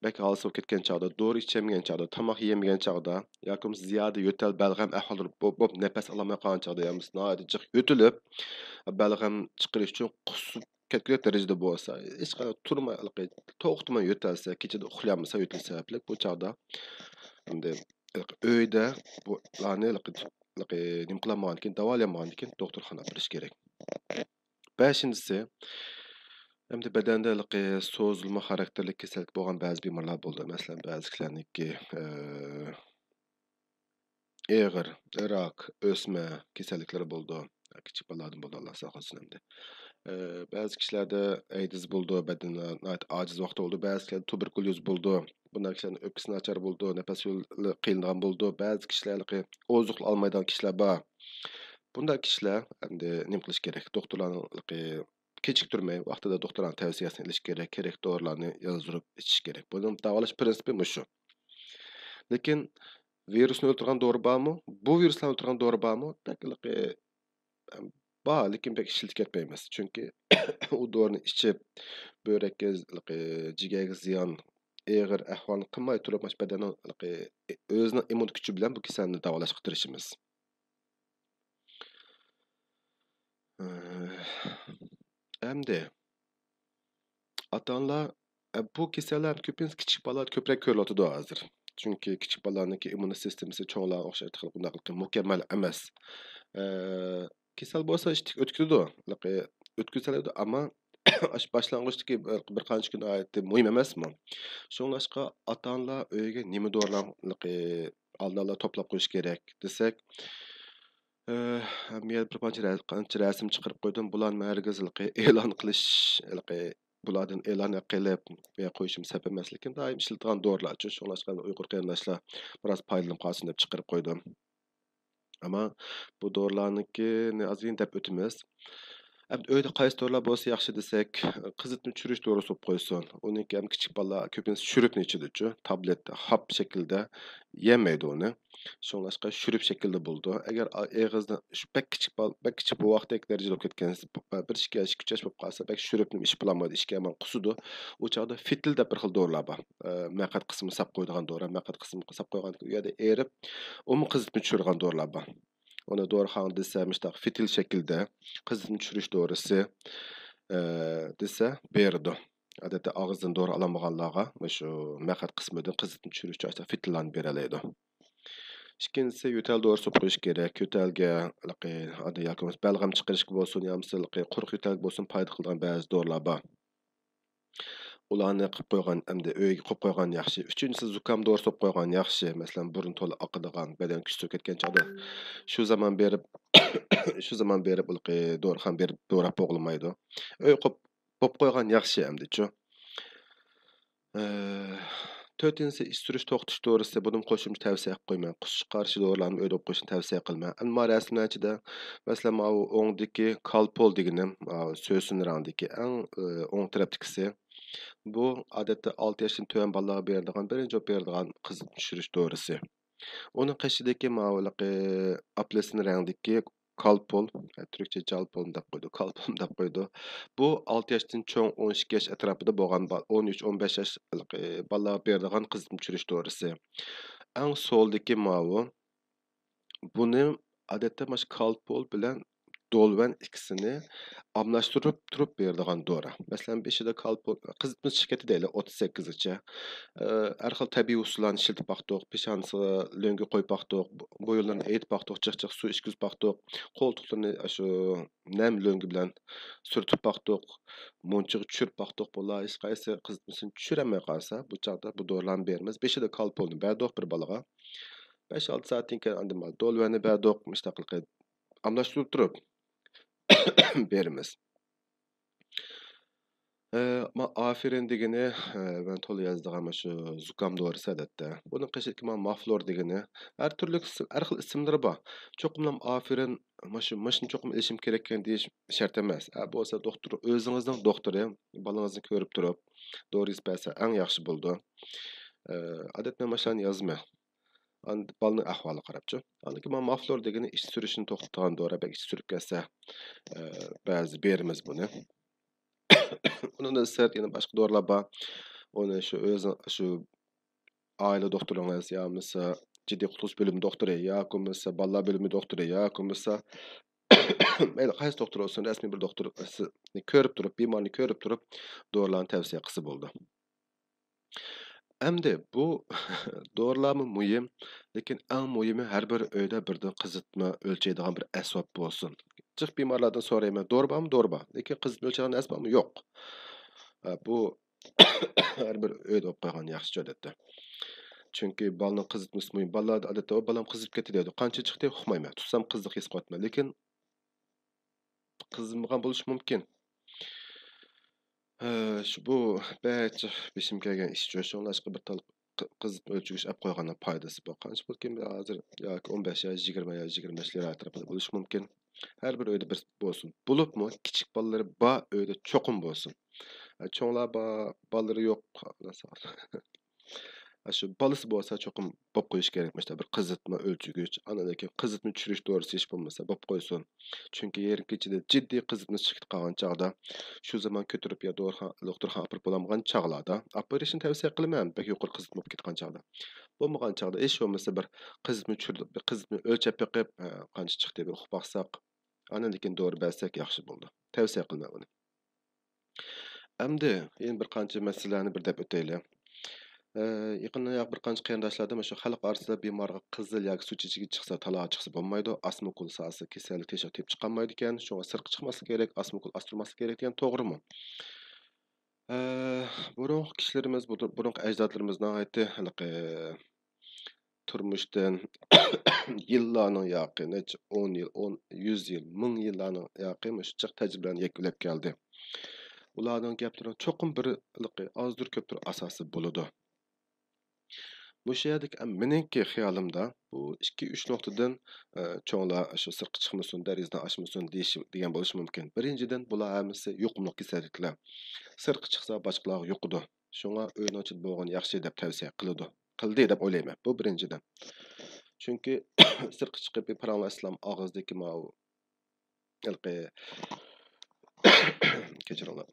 بەك ھالسىز بولۇپ كەتكەن چاغدا، دورا ئىچەلمىگەن چاغدا، تاماق يېيەلمىگەن چاغدا ياكى بولمىسا زىيادە يۆتەل، بەلغەم ئەھۋاللىرى بولۇپ، بولۇپ نەپەس ئالالماي قالغان چاغدا يا بولمىسا ناھايىتى جىق يۆتىلىپ، بەلغەم چىقىرىش ئۈچۈن قۇسۇپ كەتكۈدەك دەرىجىدە بولسا، ھېچقانداق تۇرماي، ھېلىقى توختىماي يۆتەلسە، كېچىدە ئۇخلىيالمىسا يۆتىلىش سەۋەبلىك، بۇ چاغدا ئەمدى ئۆيدە بۇلارنى ھېلىقى، ھېلىقى نېمە قىلالمىغاندىكىن، داۋالىيالمىغاندىكىن دوختۇرخانىغا ئاپىرىش كېرەك. بەشىنچىسى، ئەمدى بەدەندە ھېلىقى سوزۇلما خاراكتېرلىك كېسەللىك بولغان بەزى بىمارلار بولىدۇ. مەسىلەن، بەزى كىشىلەرنىڭكى، ئە، ئېغىر راك، ئۆسمە كېسەللىكلىرى بولىدۇ. كىچىك بالىلاردىن بولىدۇ، ئاللا ساقلىسۇن ئەمدى. ئە، بەزى كىشىلەردە ئەيدىز بولىدۇ، بەدىنى ناھايىتى ئاجىز ۋاقتى بولىدۇ. بەزى كىشىلەردە تۇبېركۇليوز بولىدۇ. بۇنداق كىشىلەرنىڭ ئۆپكىسى ناچار بولىدۇ، نەپەس يولى قىينىلىدىغان بولىدۇ. بەزى كىشىلەر ھېلىقى ئوزۇقلۇق ئالمايدىغان كىشىلەر بار. بۇنداق كىشىلەر ئەمدى نېمە قىلىش كېرەك؟ دوختۇرلارنىڭ ھېلىقى كېچىكتۈرمەي، ۋاقتىدا دوختۇرنىڭ تەۋسىيەسىنى ئېلىش كېرەك، كېرەك دورىلارنى يازدۇرۇپ ئىچىش كېرەك. بۇنىڭ داۋالاش پىرىنسىپى مۇشۇ. لېكىن ۋىرۇسنى ئۆلتۈرىدىغان دورا بارمۇ؟ بۇ ۋىرۇسلارنى ئۆلتۈرىدىغان دورا بارمۇ؟ بەك ھېلىقى، ئەم، بار، لېكىن بەك ئىشلىتىپ كەتمەيمىز. چۈنكى ئۇ دورىنى ئىچىپ، بۆرەككە، ھېلىقى، جىگەرگە زىيان، ئېغىر ئەھۋالنى قىلماي تۇرۇپ، مانا شۇ بەدەننىڭ ھېلىقى ئۆزىنىڭ ئىممۇن كۈچى بىلەن بۇ كېسەلنى داۋالاشقا تىرىشىمىز. ئەمدى ئاتا-ئانىلار، ئە، بۇ كېسەللەر كۆپىنچە كىچىك بالىلاردا كۆپرەك كۆرۈلۈۋاتىدۇ ھازىر. چۈنكى كىچىك بالىلارنىڭكى ئىممۇن سىستېمىسى چوڭلارغا ئوخشاش تېخى بۇنداق مۇكەممەل ئەمەس. ئە، كېسەل بولسا ئىشتىك ئۆتكۈزىدۇ، ئۆتكۈزەلەيدۇ، ئەمما ئاشۇ باشلانغۇچتىكى بىر، بىر قانچە كۈن ناھايىتى مۇھىم ئەمەسمۇ؟ شۇڭلاشقا ئاتا-ئانىلار ئۆيگە نېمە دورىلارنى ئالدىن ئالا توپلاپ قويۇش كېرەك دېسەك، ئە، مەن بىر پارچە رە-، قانچە رەسىم چىقىرىپ قويدۇم. بۇلارنى ھەرگىز ھېلىقى ئېلان قىلىش، ھېلىقى بۇلاردىن ئېلان قىلىپ ۋە قويۇشۇم سەپ ئەمەس، لېكىن دائىم ئىشلىتىدىغان دورىلارچۇ. شۇڭلاشقا ئۇيغۇر قېرىنداشلار بىراز پايدىلىنىپ قالسۇن دەپ چىقىرىپ قويدۇم. ئەمما بۇ دورىلارنىڭكىنى ئازراق دەپ ئۆتىمىز. ئەمدى ئۆيدە قايسى دورىلار بولسا ياخشى دېسەك، قىزىتما چۈشۈرۈش دورىسى بولۇپ قويسۇن. ئۇنىڭكى ھەم كىچىك بالىلار كۆپىنچە شۈرۈپنى ئىچىدىچۇ، تابلېت، خاپ شەكلىدە يېمەيدۇ ئۇنى. شۇڭلاشقا شۈرۈپ شەكلىدە بولىدۇ. ئەگەر ئا-، ئېغىزدا شۇ بەك كىچىك بال-، بەك كىچىك بۇ ۋاقىتتەك دەرىجىدە بولۇپ كەتكەن، بىر ئىككى ياش، ئىككى ئۈچ ياش بولۇپ قالسا، بەك شۈرۈپنى ئىچىپ بولالمايدۇ، ئىچكە يامان قۇسىدۇ. ئۇ چاغدا فىتىل دەپ بىر خىل دورىلار بار. ئە، مەقئەت قىسمىنى ساپ قويىدىغان دورا، مەقئەت قىسمىنى ساپ قويغاندىكىن ئۇ يەردە ئېرىپ، ئۇمۇ قىزىتما چۈشۈرىدىغان دورىلار بار. ئۇنى دورىخانىدا دېسە، مۇشۇنداق فىتىل شەكلىدە قىزىتما چۈشۈرۈش دورىسى، ئە، دېسە بېرىدۇ. ئادەتتە ئاغزىدىن دورا ئالالمىغانلارغا مۇشۇ مەقئەت قىسمىدىن قىزىتما چۈشۈرۈش ئۈچۈن فىتىللارنى بېرەلەيدۇ. ئىككىنچىسى، يۆتەل دورىسى قويۇش كېرەك. يۆتەلگە ھېلىقى، ئادەم ياكى بولمىسا بەلغەم چىقىرىشقا بولسۇن، يا بولمىسا ھېلىقى قۇرۇق يۆتەلگە بولسۇن، پايدا قىلىدىغان بەزى دورىلار بار. ئۇلارنى قىلىپ قويغان، ئەمدى ئۆيگە قويۇپ قويغان ياخشى. ئۈچىنچىسى، زۇكام دورىسى قويۇپ قويغان ياخشى. مەسىلەن، بۇرۇن تولا ئاقىدىغان، بەدەن كۈچسىز كەتكەن چاغدا شۇ زامان بېرىپ، شۇ زامان بېرىپ ھېلىقى دورىخانا بېرىپ دوراپ بولغىلىمايدۇ. ئۆي قوپ-، قويۇپ قويغان ياخشى ئەمدىچۇ. ئە، تۆتىنچىسى، ئىچ سۈرۈش توختىتىش دورىسى. بۇنىمۇ قوشۇمچە تەۋسىيە قىلىپ قويىمەن. قۇسۇشقا قارشى دورىلارنى ئۆيدە قويۇپ قويۇشنى تەۋسىيە قىلىمەن. ئەمما رەسىملەرچىدە، مەسىلەن، ماۋۇ ئوڭدىكى كالپول دېگىنىم، ماۋۇ سۆسۈن رەڭدىكى ئەڭ، ئە، ئوڭ تەرەپتىكىسى. بۇ، ئادەتتە، ئالتە ياشتىن تۆۋەن بالىلارغا بېرىدىغان، بىرىنچى بولۇپ بېرىدىغان قىزىتما چۈشۈرۈش دورىسى. ئۇنىڭ قېشىدىكى ماۋۇ ھېلىقى ئاپېلسىن رەڭدىكى كالپول، تۈركچە جالپول دەپ قويىدۇ، كالپول دەپ قويىدۇ. بۇ ئالتە ياشتىن چوڭ، ئون ئىككى ياش ئەتراپىدا بولغان با-، ئون ئۈچ، ئون بەش ياش، ئى، بالىلارغا بېرىدىغان قىزىتما چۈشۈرۈش دورىسى. ئەڭ سولدىكى ماۋۇ. بۇنى ئادەتتە مانا شۇ كالپول بىلەن دولۋەن ئىككىسىنى ئالماشتۇرۇپ تۇرۇپ بېرىدىغان دورا. مەسىلەن، بېشىدا كالپول، قىزىتمىسى چىقىپ كەتتى دەيلى، ئوتتۇز سەككىزگىچە. ئى، ھەر خىل تەبىئىي ئۇسۇللارنى ئىشلىتىپ باقتۇق. پېشانىسىغا لۆڭگە قويۇپ باقتۇق. بويۇنلىرىنى ئېيىپ باقتۇق. جىق جىق سۇ ئىچكۈزۈپ باقتۇق. قولتۇقلىرىنى شۇ نەم لۆڭگە بىلەن سۈرتۈپ باقتۇق. مۇنچىغا چۈشۈرۈپ باقتۇق. بۇلار ھېچقايسى قىزىتمىسىنى چۈشۈرەلمەي قالسا، بۇ چاغدا بۇ دورىلارنى بېرىمىز. بېشىدا كالپولنى بەردۇق بىر بالىغا. بەش-ئالتە سائەتتىن كېيىن ئاندىن دولۋەننى بەردۇق. مۇشۇنداق قىلىپ ئالماشتۇرۇپ تۇرۇپ بېرىمىز. ئە، ما-، ئافېرىن دېگىنى، ئە، مەن تولا يازىدىغان مانا شۇ زۇكام دورىسى ئادەتتە. بۇنىڭ قېشىدىكى ما-، مافلور دېگىنى، ھەر تۈرلۈك ئىسىم، ھەر خىل ئىسىملىرى بار. چوقۇملام ئافېرىن، مانا شۇ، مانا شۇنى چوقۇم ئېلىشىم كېرەككەن دېيىش شەرت ئەمەس. ئە، بولسا دوختۇر، ئۆزىڭىزنىڭ دوختۇرى بالىڭىزنى كۆرۈپ تۇرۇپ، دورا يېزىپ بەرسە ئەڭ ياخشى بولىدۇ. ئە، ئادەتتە مانا شۇلارنى يازىمەن. ئاندىن بالىنىڭ ئەھۋالىغا قاراپچۇ. ئاندىن كېيىن مانا مافلور دېگىنى ئىچ سۈرۈشنى توختىتىدىغان دورا، بەك ئىچ سۈرۈپ كەتسە، ئە، بەزىدە بېرىمىز بۇنى. ئۇنىڭدىن سىرت يەنە باشقا دورىلار بار. ئۇنى شۇ ئۆزىڭ، شۇ ئائىلە دوختۇرىڭىز يا بولمىسا جىددىي قۇتقۇزۇش بۆلۈمى دوختۇرى ياكى بولمىسا بالىلار بۆلۈمى دوختۇرى ياكى بولمىسا مەيلى قايسى دوختۇر بولسۇن، رەسمىي بىر دوختۇر سىزنى كۆرۈپ تۇرۇپ، بىمارنى كۆرۈپ تۇرۇپ دورىلارنى تەۋسىيە قىلسا بولىدۇ. ئەمدى بۇ دورىلارمۇ مۇھىم، لېكىن ئەڭ مۇھىمى ھەر بىر ئۆيدە بىردىن قىزىتما ئۆلچەيدىغان بىر ئەسۋاب بولسۇن. جىق بىمارلاردىن سورايمەن، دورا بارمۇ؟ دورا بار. لېكىن قىزىتما ئۆلچەيدىغان ئەسۋابمۇ؟ يوق. ئە، بۇ ھەر بىر ئۆيدە بولۇپ قالغان ياخشى ئادەتتە. چۈنكى بالىنىڭ قىزىتمىسى مۇھىم. بالىلاردا ئادەتتە، «ئۇ بالام قىزىپ كەتتى» دەيدۇ. قانچە چىقتى ئۇقمايمەن. تۇتسام قىزىق ھېس قىلىۋاتىمەن. لېكىن قىزىمىغان بولۇشى مۇمكىن. ھە، شۇ، بۇ بەك جىق بېشىم كەلگەن ئىش شۇ. شۇڭلاشقا بىر تال قى-، قىزىتما ئۆلچىگۈچ ئەپ قويغاننىڭ پايدىسى بار. قانچە بولىدىكىن، ھازىر ياكى ئون بەش يا يىگىرمە يا يىگىرمە بەش لىر ئەتراپىدا بولۇشى مۇمكىن. ھەر بىر ئۆيدە بىر بولسۇن. بولۇپمۇ كىچىك بالىلىرى بار ئۆيدە چوقۇم بولسۇن. ھە، چوڭلار بار، بالىلىرى يوق. ئاشۇ بالىسى بولسا چوقۇم بولۇپ قويۇش كېرەك، مۇشۇنداق بىر قىزىتما ئۆلچىگۈچ. ئاندىن كېيىن قىزىتما چۈشۈرۈش دورىسى ھېچ بولمىسا بولۇپ قويسۇن. چۈنكى يېرىم كېچىدە جىددىي قىزىتما چىقىپ قالغان چاغدا، شۇ زامان كۆتۈرۈپ يا دوختۇرخانا، دوختۇرخانىغا ئاپىرىپ بولامىغان چاغلاردا، ئاپېراتسىيىنى تەۋسىيە قىلىمەن، بەك يۇقىرى قىزىتما بولۇپ كەتكەن چاغدا. بولمىغان چاغدا ھېچ بولمىسا بىر قىزىتما چۈشۈرۈپ، بىر قىزىتما ئۆلچەپ بېقىپ، ھە، قانچە چىقتى بىر ئۇقۇپ باقساق، ئاندىن كېيىن دورا بەرسەك ياخشى بولىدۇ. تەۋسىيە قىلىمەن بۇنى. ئەمدى يەنە بىر قانچە مەسىلىلەرنى بىر دەپ ئۆتەيلى. ئە، يېقىندا يا بىر قانچە قېرىنداشلاردىن مۇشۇ خەلق ئارىسىدا بىمارغا قىزىل ياكى سۇ چېچىكى چىقسا، تالاغا چىقسا بولمايدۇ، ئاسما ئوكۇل ساھەسى كېسەللىك تېشىغا تېپىپ چىقالمايدىكەن، شۇڭا سىرتقا چىقماسلىق كېرەك، ئاسما ئوكۇل ئاستۇرماسلىق كېرەك دېگەن توغرىمۇ؟ ئە، بۇرۇنقى كىشىلىرىمىز، بۇ-، بۇرۇنقى ئەجدادلىرىمىز ناھايىتى ھېلىقى تۇرمۇشتىن يىللارنىڭ ياقى، نەچچە ئون يىل، ئون، يۈز يىل، مىڭ يىللارنىڭ ياقى مۇشۇ جىق تەجرىبىلەرنى يەكۈنلەپ كەلدى. ئۇلارنىڭ گەپلىرىنىڭ چوقۇم بىر ھېلىقى ئازدۇر كۆپتۇر ئاساسى بولىدۇ. مۇشۇ يەردىكى، ئەم، مېنىڭكى خىيالىمدا بۇ ئىككى، ئۈچ نۇقتىدىن، ئە، چوڭلار شۇ سىرتقا چىقمىسۇن، دېرىزىدىن ئاشمىسۇن دېيىش، دېگەن بولۇشى مۇمكىن. بىرىنچىدىن، بۇلار ھەممىسى يۇقۇملۇق كېسەللىكلەر. سىرتقا چىقسا باشقىلارغا يۇقىدۇ. شۇڭا ئۆينىڭ ئىچىدە بولغىنى ياخشى دەپ تەۋسىيە قىلىدۇ. قىلدى دەپ ئويلايمەن. بۇ بىرىنچىدىن. چۈنكى سىرتقا چىقىپ بىر پاراڭلاشسىلام ئاغزىدىكى ماۋۇ ھېلىقى، كەچۈرۈڭلار.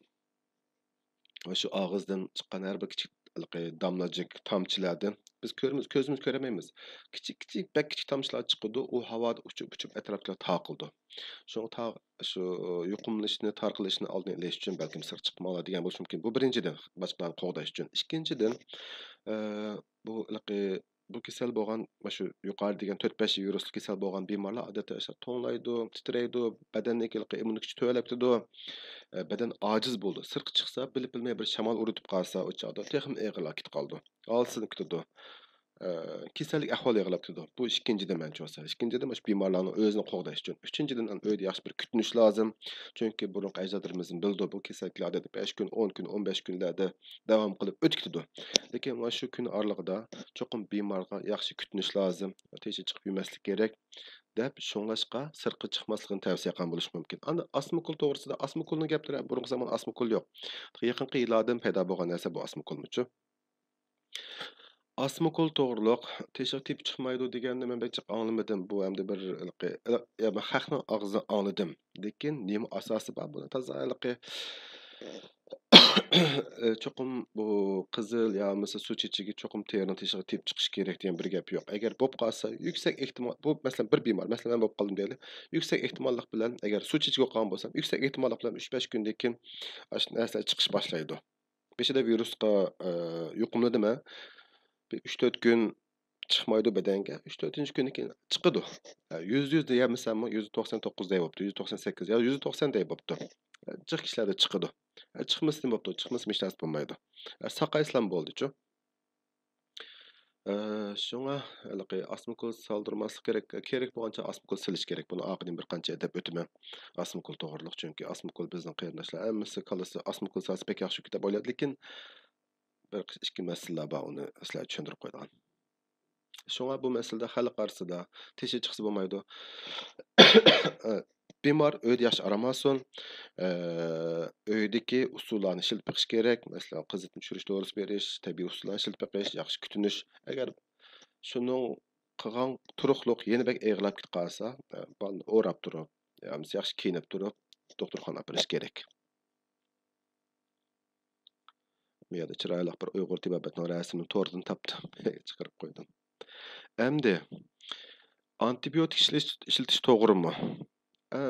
ۋە شۇ ئاغزىدىن چىققان ھەر بىر كىچىك ھېلىقى داملاجىك تامچىلاردىن بىز كۆرىمىز، كۆزىمىز كۆرەلمەيمىز. كىچىك، كىچىك، بەك كىچىك تامچىلار چىقىدۇ، ئۇ ھاۋادا ئۇچۇپ، ئۇچۇپ ئەتراپلارغا تارقىلىدۇ. شۇڭا تا-، شۇ يۇقۇملىنىشنى، تارقىلىشنى ئالدىنى ئېلىش ئۈچۈن بەلكىم سىرتقا چىقماڭلار دېگەن بولۇشى مۇمكىن. بۇ بىرىنچىدىن، باشقىلارنى قوغداش ئۈچۈن. ئىككىنچىدىن، ئە، بۇ ھېلىقى بۇ كېسەل بولغان، مۇشۇ يۇقىرىدا دېگەن تۆت بەش ۋىرۇسلۇق كېسەل بولغان بىمارلار ئادەتتە ئاشۇنداق توڭلايدۇ، تىترەيدۇ، بەدەننىڭكى ھېلىقى ئىممۇنىتېتى تۆۋەنلەپ كېتىدۇ، ئە، بەدەن ئاجىز بولىدۇ. سىرتقا چىقسا، بىلىپ بىلمەي بىر شامال ئۇرۇتۇپ قالسا، ئۇ چاغدا تېخىمۇ ئېغىرلاپ كېتىپ قالىدۇ. ھالسىزلىنىپ كېتىدۇ. ئە، كېسەللىك ئەھۋالى ئېغىرلاپ كېتىدۇ. بۇ ئىككىنچىدىن مەنچە بولسا. ئىككىنچىدىن، مۇشۇ بىمارلارنىڭ ئۆزىنى قوغداش ئۈچۈن. ئۈچىنچىدىن، ئۆيدە ياخشى بىر كۈتۈنۈش لازىم. چۈنكى بۇرۇنقى ئەجدادلىرىمىزدىن بىلىدۇ، بۇ كېسەللىكلەر ئادەتتە بەش كۈن، ئون كۈن، ئون بەش كۈنلەردە داۋام قىلىپ ئۆتۈپ كېتىدۇ. لېكىن مانا شۇ كۈن ئارىلىقىدا چوقۇم بىمارغا ياخشى كۈتۈنۈش لازىم، تېشىغا چىقىپ يۈرمەسلىك كېرەك، دەپ شۇڭلاشقا سىرتقا چىقماسلىقىنى تەۋسىيە قىلغان بولۇشى مۇمكىن. ئاندىن ئاسما ئوكۇل توغرىسىدا، ئاسما ئوكۇلنىڭ گەپلىرى، بۇرۇنقى زامان ئاسما ئوكۇل يوق. يېقىنقى يىللاردىن پەيدا بولغان نەرسە بۇ ئاسما ئوكۇلمۇچۇ؟ ئاسما ئوكۇل توغرۇلۇق تېشىغا تېپىپ چىقمايدۇ دېگەننى مەن بەك جىق ئاڭلىمىدىم. بۇ ئەمدى بىر ھېلىقى، يا، خەقنىڭ ئاغزىدىن ئاڭلىدىم. لېكىن نېمە ئاساسى بار بۇنى تازا ھېلىقى، چوقۇم بۇ قىزىل يا بولمىسا سۇ چېچىكى چوقۇم تېرىنىڭ تېشىغا تېپىپ چىقىش كېرەك دېگەن بىر گەپ يوق. ئەگەر بولۇپ قالسا، يۈكسەك ئېھتىمال، بۇ مەسىلەن بىر بىمار، مەسىلەن مەن بولۇپ قالدىم دەيلى، يۈكسەك ئېھتىماللىق بىلەن، ئەگەر سۇ چېچىكى بولۇپ قالغان بولسام، يۈكسەك ئېھتىماللىق بىلەن ئۈچ بەش كۈندىن كېيىن ئاشۇ نەرسىلەر چىقىش باشلايدۇ. بېشىدا ۋىرۇسقا، ئە، يۇقۇملىدىم، ھە. بىر ئۈچ تۆت كۈن چىقمايدۇ بەدەنگە. ئۈچ تۆتىنچى كۈندىن كېيىن چىقىدۇ. ھە، يۈزدە يۈز دېيەلمىسەممۇ، يۈزدە توقسان توققۇز دەي بوپتۇ، يۈزدە توقسان سەككىز يا يۈزدە توقسان دەي بوپتۇ. ھە، جىق كىشىلەردە چىقىدۇ. ھە، چىقمىسا نېمە بوپتۇ؟ چىقمىسا ھېچ نەرسە بولمايدۇ. ھە، ساقايسىلام بولدىچۇ. ئە، شۇڭا ھېلىقى ئاسما ئوكۇل سالدۇرماسلىق كېرەك. كېرەك بولغانچە ئاسما ئوكۇل سېلىش كېرەك. بۇنى ئارقىدىن بىر قانچە دەپ ئۆتىمەن. ئاسما ئوكۇل توغرىلىق. چۈنكى ئاسما ئوكۇل بىزنىڭ قېرىنداشلار ھەممىسى كاللىسى ئاسما ئوكۇل سالسا بەك ياخشى ئىكەن دەپ ئويلايدۇ. لېكىن بىر ئىككى مەسىلىلەر بار، ئۇنى سىلەرگە چۈشەندۈرۈپ قويىدىغان. شۇڭا بۇ مەسىلىدە خەلق ئارىسىدا تېشى چىقسا بولمايدۇ. بىمار ئۆيدە ياخشى ئارام ئالسۇن. ئە، ئۆيدىكى ئۇسۇللارنى ئىشلىتىپ بېقىش كېرەك. مەسىلەن، قىزىتما چۈشۈرۈش دورىسى بېرىش، تەبىئىي ئۇسۇللارنى ئىشلىتىپ بېقىش، ياخشى كۈتۈنۈش. ئەگەر شۇنىڭ قىلغان تۇرۇقلۇق يەنە بەك ئېغىرلاپ كېتىپ قالسا، ئە، بالىنى ئوراپ تۇرۇپ، يا بولمىسا ياخشى كىيىنىپ تۇرۇپ، دوختۇرخانىغا ئاپىرىش كېرەك. بۇ يەردە چىرايلىق بىر ئۇيغۇر تېبابەتنىڭ رەسىمىنى توردىن تاپتىم. چىقىرىپ قويدۇم. ئەمدى ئانتىبىيوتىك ئىشلىتىش، ئىشلىتىش توغرىمۇ؟ ئە،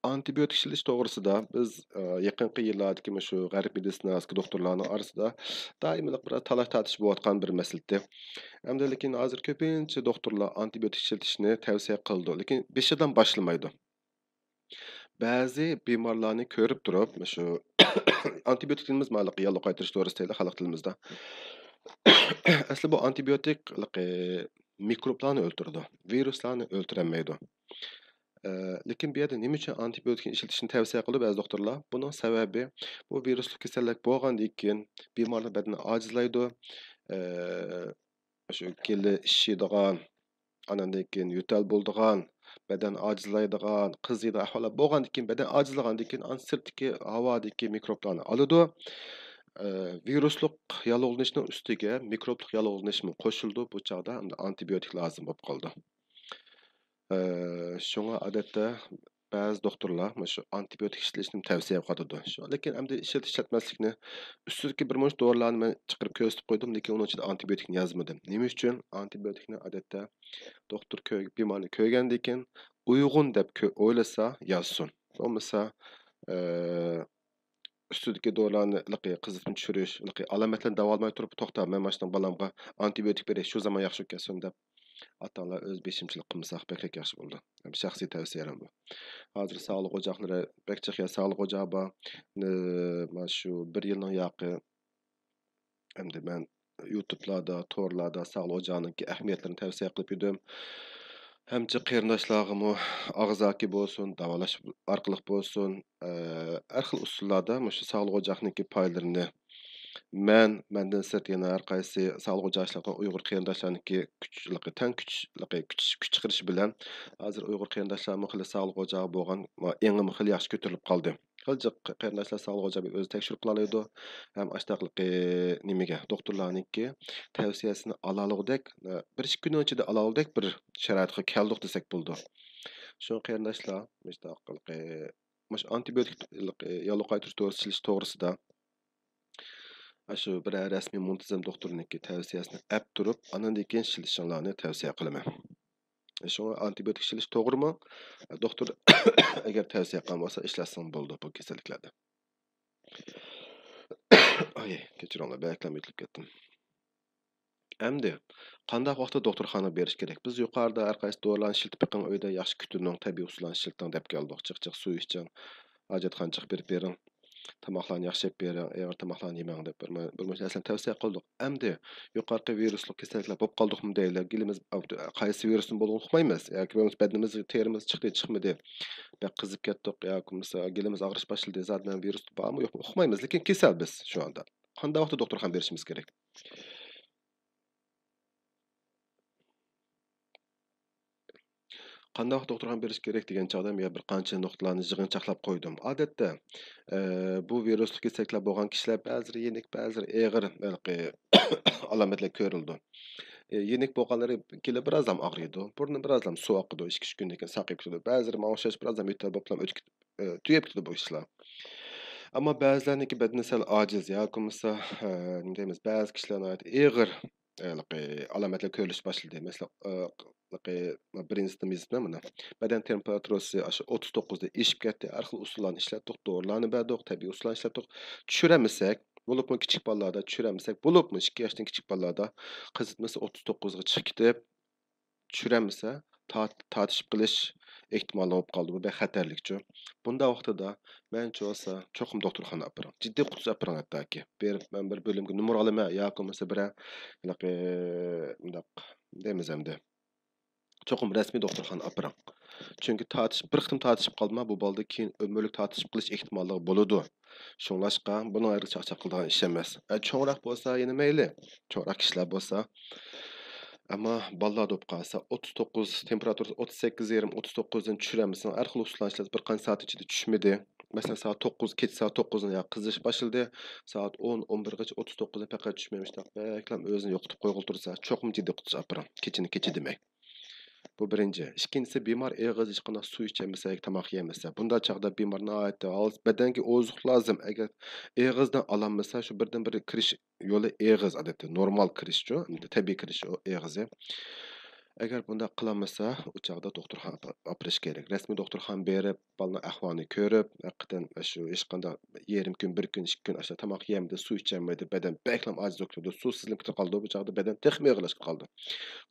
ئانتىبىيوتىك ئىشلىتىش توغرىسىدا بىز، ئە، يېقىنقى يىللاردىكى مۇشۇ غەرب مېدىتسىناسىدىكى دوختۇرلارنىڭ ئارىسىدا دائىملىق بىر تالاش-تارتىش بولۇۋاتقان بىر مەسىلە ئىدى. ئەمدى لېكىن ھازىر كۆپىنچە دوختۇرلار ئانتىبىيوتىك ئىشلىتىشنى تەۋسىيە قىلىدۇ، لېكىن بېشىدىن باشلىمايدۇ. بەزى بىمارلارنى كۆرۈپ تۇرۇپ، مۇشۇ ئانتىبىيوتىك دېگىنىمىز مانا ياللۇغ قايتۇرۇش دورىسى دەيدۇ خەلق تىلىمىزدا. ئەسلى بۇ ئانتىبىيوتىك، مىكروبلارنى ئۆلتۈرىدۇ، ۋىرۇسلارنى ئۆلتۈرەلمەيدۇ. ئە، لېكىن بۇ يەردە نېمە ئۈچۈن ئانتىبىيوتىكنى ئىشلىتىشنى تەۋسىيە قىلىدۇ بەزى دوختۇرلار؟ بۇنىڭ سەۋەبى، بۇ ۋىرۇسلۇق كېسەللىك بولغاندىن كېيىن بىمارنىڭ بەدىنى ئاجىزلايدۇ. ئە، شۇ گېلى ئىششىيدىغان، ئاندىن كېيىن يۆتەل بولىدىغان، بەدەن ئاجىزلايدىغان، قىزىيدىغان ئەھۋاللار بولغاندىن كېيىن، بەدەن ئاجىزلىغاندىن كېيىن، ئاندىن سىرتتىكى ھاۋادىكى مىكروبلارنى ئالىدۇ. ئە، ۋىرۇسلۇق ياللۇغلىنىشنىڭ ئۈستىگە مىكروبلۇق ياللۇغلىنىشمۇ قوشۇلىدۇ. بۇ چاغدا ئانتىبىيوتىك لازىم بولۇپ قالىدۇ. ئە، شۇڭا ئادەتتە بەزى دوختۇرلار مۇشۇ ئانتىبىيوتىك ئىشلىتىشنى تەۋسىيە قىلىدۇ. شۇ، لېكىن ئەمدى ئىشلىتىش ئىشلەتمەسلىكنى ئۈستىدىكى بىر مۇنچە دورىلارنى مەن چىقىرىپ كۆرسىتىپ قويدۇم، لېكىن ئۇنىڭ ئىچىدە ئانتىبىيوتىكنى يازمىدىم. نېمە ئۈچۈن؟ ئانتىبىيوتىكنى ئادەتتە دوختۇر كۆ-، بىمارنى كۆرگەندىن كېيىن ئۇيغۇن دەپ كۆ-، ئويلىسا يازسۇن. بولمىسا، ئە، ئۈستىدىكى دورىلارنى ھېلىقى قىزىتما چۈشۈرۈش، ھېلىقى ئالامەتلەرنى داۋالىماي تۇرۇپ، توختاپ، مەن مانا شۇنىڭ بالامغا ئانتىبىيوتىك بېرەي، شۇ زامان ياخشى بولۇپ كەتسۇن دەپ، ئاتا-ئانىلار ئۆز بېشىمچىلىق قىلمىساق بەكرەك ياخشى بولىدۇ. شەخسىي تەۋسىيەم بۇ. ھازىر ساغلىق ئوچاقلىرى بەك جىق يا ساغلىق ئوچاقى بار. نى-، مانا شۇ بىر يىلنىڭ ياقى ئەمدى مەن يۇتۇبلاردا، تورلاردا ساغلىق ئوچاقىنىڭكى ئەھمىيەتلىرىنى تەۋسىيە قىلىپ يۈردۈم. ھەمچە قېرىنداشلارغىمۇ ئاغزاكى بولسۇن، داۋالاش ئارقىلىق بولسۇن، ئە، ھەر خىل ئۇسۇللاردا مۇشۇ ساغلىق ئوچاقنىڭكى پايدىلىرىنى مەن، مەندىن سىرت يەنە ھەر قايسى ساغلىق ئوچاقلىرىنىڭ ئۇيغۇر قېرىنداشلارنىڭكى كۈچ، تەڭ كۈچ، كۈچ، كۈچ چىقىرىشى بىلەن ھازىر ئۇيغۇر قېرىنداشلارمۇ خېلى ساغلىق ئوچاقى بولغان، ئېڭىمۇ خېلى ياخشى كۆتۈرۈلۈپ قالدى. خېلى جىق قېرىنداشلار ساغلىق ئوچاقى ئۆزى تەكشۈرۈپ قىلالايدۇ ھەم ئاشتاقلىقى نېمىگە، دوختۇرلارنىڭكى تەۋسىيەسىنى ئالالىغۇدەك، بىر ئىككى كۈننىڭ ئىچىدە ئالالىغۇدەك بىر شارائىتقا كەلدۇق دېسەك بولىدۇ. شۇڭا قېرىنداشلار، مۇشۇنداق، مۇشۇ ئانتىبىيوتىك ياللۇغ قايتۇرۇش دورىسى ئىشلىتىش توغرىسىدا، ئاشۇ بىرەر رەسمىي مۇنتىزىم دوختۇرنىڭكى تەۋسىيەسىنى ئەپ تۇرۇپ، ئاندىن كېيىن ئىشلىتىشىڭلارنى تەۋسىيە قىلىمەن. شۇڭا ئانتىبىيوتىك ئىشلىتىش توغرىمۇ؟ دوختۇر ئەگەر تەۋسىيە قىلغان بولسا، ئىشلەتسىڭ بولىدۇ بۇ كېسەللىكلەردە. ئاي، كەچۈرۈڭلار، بەكلا يۆتىلىپ كەتتىم. ئەمدى قانداق ۋاقىتتا دوختۇرخانىغا بېرىش كېرەك؟ بىز يۇقىرىدا ھەر قايسى دورىلارنى ئىشلىتىپ بېقىڭ، ئۆيدە ياخشى كۈتۈنۈڭ، تەبىئىي ئۇسۇللارنى ئىشلىتىڭ دەپ كەلدۇق. جىق جىق سۇ ئىچىڭ، ھاجەتخانىغا چىقىپ بېرىپ بېرىڭ، تاماقلارنى ياخشى يەپ بېرىڭ، ئېغىر تاماقلارنى يېمەڭ دەپ بىر، بىر مۇنچە نەرسىلەرنى تەۋسىيە قىلدۇق. ئەمدى يۇقىرىقى ۋىرۇسلۇق كېسەللىكلەر بولۇپ قالدۇقمۇ دەيلى، گېلىمىز قايسى ۋىرۇستىن بولغىنىنى ئۇقمايمىز. ياكى بولمىسا بەدىنىمىزدىكى تېرىمىز چىقتى، چىقمىدى، بەك قىزىپ كەتتۇق، ياكى بولمىسا گېلىمىز ئاغرىش باشلىدى، زادى مەن ۋىرۇس بارمۇ يوقمۇ ئۇقمايمىز. لېكىن كېسەل بىز شۇ ئاندا. قانداق ۋاقىتتا دوختۇرخانىغا بېرىشىمىز كېرەك؟ قانداق دوختۇرخانىغا بېرىش كېرەك دېگەن چاغدا مەن بىر قانچە نۇقتىلارنى يىغىنچاقلاپ قويدۇم. ئادەتتە، ئە، بۇ ۋىرۇسلۇق كېسەللىكلەر بولغان كىشىلەر بەزىلىرى يېنىك، بەزىلىرى ئېغىر ھېلىقى ئالامەتلەر كۆرۈلىدۇ. ئە، يېنىك بولغانلىرى گېلى بىرازلا ئاغرىيدۇ، بۇرنى بىرازلا سۇ ئاقىدۇ، ئىككى، ئۈچ كۈندىن كېيىن ساقىيىپ كېتىدۇ. بەزىلىرى ماڭا ئوخشاش بىرازلا يۆتەل بولۇپلا ئۆتۈپ كېتىپ، ئە، تۈگەپ كېتىدۇ بۇ ئىشلار. ئەمما بەزىلەرنىڭكى بەدىنى سەل ئاجىز ياكى بولمىسا، ئە، نېمە دەيمىز، بەزى كىشىلەر ناھايىتى ئېغىر ھېلىقى ئالامەتلەر كۆرۈلۈشكە باشلىدى. مەسىلەن، ئى، ھېلىقى بىرىنچىسىدىن يېزىپتىمەن مانا. بەدەن تېمپېراتۇرىسى ئاشۇ ئوتتۇز توققۇزدا ئېشىپ كەتتى. ھەر خىل ئۇسۇللارنى ئىشلەتتۇق، دورىلارنى بەردۇق، تەبىئىي ئۇسۇللارنى ئىشلەتتۇق. چۈشۈرەلمىسەك، بولۇپمۇ كىچىك بالىلاردا چۈشۈرەلمىسەك، بولۇپمۇ ئىككى ياشتىن كىچىك بالىلاردا قىزىتمىسى ئوتتۇز توققۇزغا چىقىپ كېتىپ، چۈشۈرەلمىسە، تارت-، تارتىشىپ قېلىش ئېھتىمالى بولۇپ قالدى. بۇ بەك خەتەرلىكچۇ. بۇنداق ۋاقتىدا مەنچە بولسا چوقۇم دوختۇرخانا ئاپىرىڭ. جىددىي قۇتقۇزۇش ئاپىرىڭ ھەتتاكى. بېرىپ مەن بىر بۆلۈمگە نومۇر ئالىمەن ياكى بولمىسا بىرەر ھېلىقى مۇنداق دەيمىز ئەمدى. چوقۇم رەسمىي دوختۇرخانا ئاپىرىڭ. چۈنكى تارتىشىپ، بىر قېتىم تارتىشىپ قالما، بۇ بالىدا كېيىن ئۆمۈرلۈك تارتىشىپ قېلىش ئېھتىماللىقى بولىدۇ. شۇڭلاشقا بۇنىڭ ئايرىغا چاقچاق قىلىدىغان ئىش ئەمەس. ئە، چوڭراق بولسا يەنە مەيلى، چوڭراق كىشىلەر بولسا. ئەمما بالىلار بولۇپ قالسا، ئوتتۇز توققۇز، تېمپېراتۇرىسى ئوتتۇز سەككىز يېرىم، ئوتتۇز توققۇزدىن چۈشۈرەلمىسىڭىز، ھەر خىل ئۇسۇللارنى ئىشلەتسىڭىز، بىر قانچە سائەت ئىچىدە چۈشمىدى. مەسىلەن، سائەت توققۇز، كېچە سائەت توققۇزدىن يا قىزىرىش باشلىدى، سائەت ئون، ئون بىرگىچە ئوتتۇز توققۇزنى پەقەت چۈشمەي مۇشۇنداق بەكلا ئۆزىنى يوقىتىپ قويغىلى تۇرسا، چوقۇم جىددىي قۇتقۇزۇش ئاپىرىڭ. كېچىنى كېچە دېمەي. بۇ بىرىنچى. ئىككىنچىسى، بىمار ئېغىز ھېچقانداق سۇ ئىچەلمىسە، تاماق يېيەلمىسە، بۇنداق چاغدا بىمار ناھايىتى ھالسىز، بەدەنگە ئوزۇق لازىم. ئەگەر ئېغىزدىن ئالالمىسا، شۇ بىردىنبىر كىرىش يولى ئېغىز، ئادەتتە نورمال كىرىشچۇ، تەبىئىي كىرىش ئۇ ئېغىزى. ئەگەر بۇنداق قىلالمىسا، ئۇ چاغدا دوختۇرخانىغا ئاپىرىش كېرەك. رەسمىي دوختۇرخانىغا بېرىپ، بالىنىڭ ئەھۋالىنى كۆرۈپ، ھەقىقەتەن شۇ ھېچقانداق يېرىم كۈن، بىر كۈن، ئىككى كۈن ئاشۇ تاماق يېيەلمىدى، سۇ ئىچەلمەيدۇ، بەدەن بەكلا ئاجىز بولۇپ كېتىدۇ، سۇسىزلىنىپ كېتىپ قالىدۇ. بۇ چاغدا بەدەن تېخىمۇ ئېغىرلىشىپ قالىدۇ.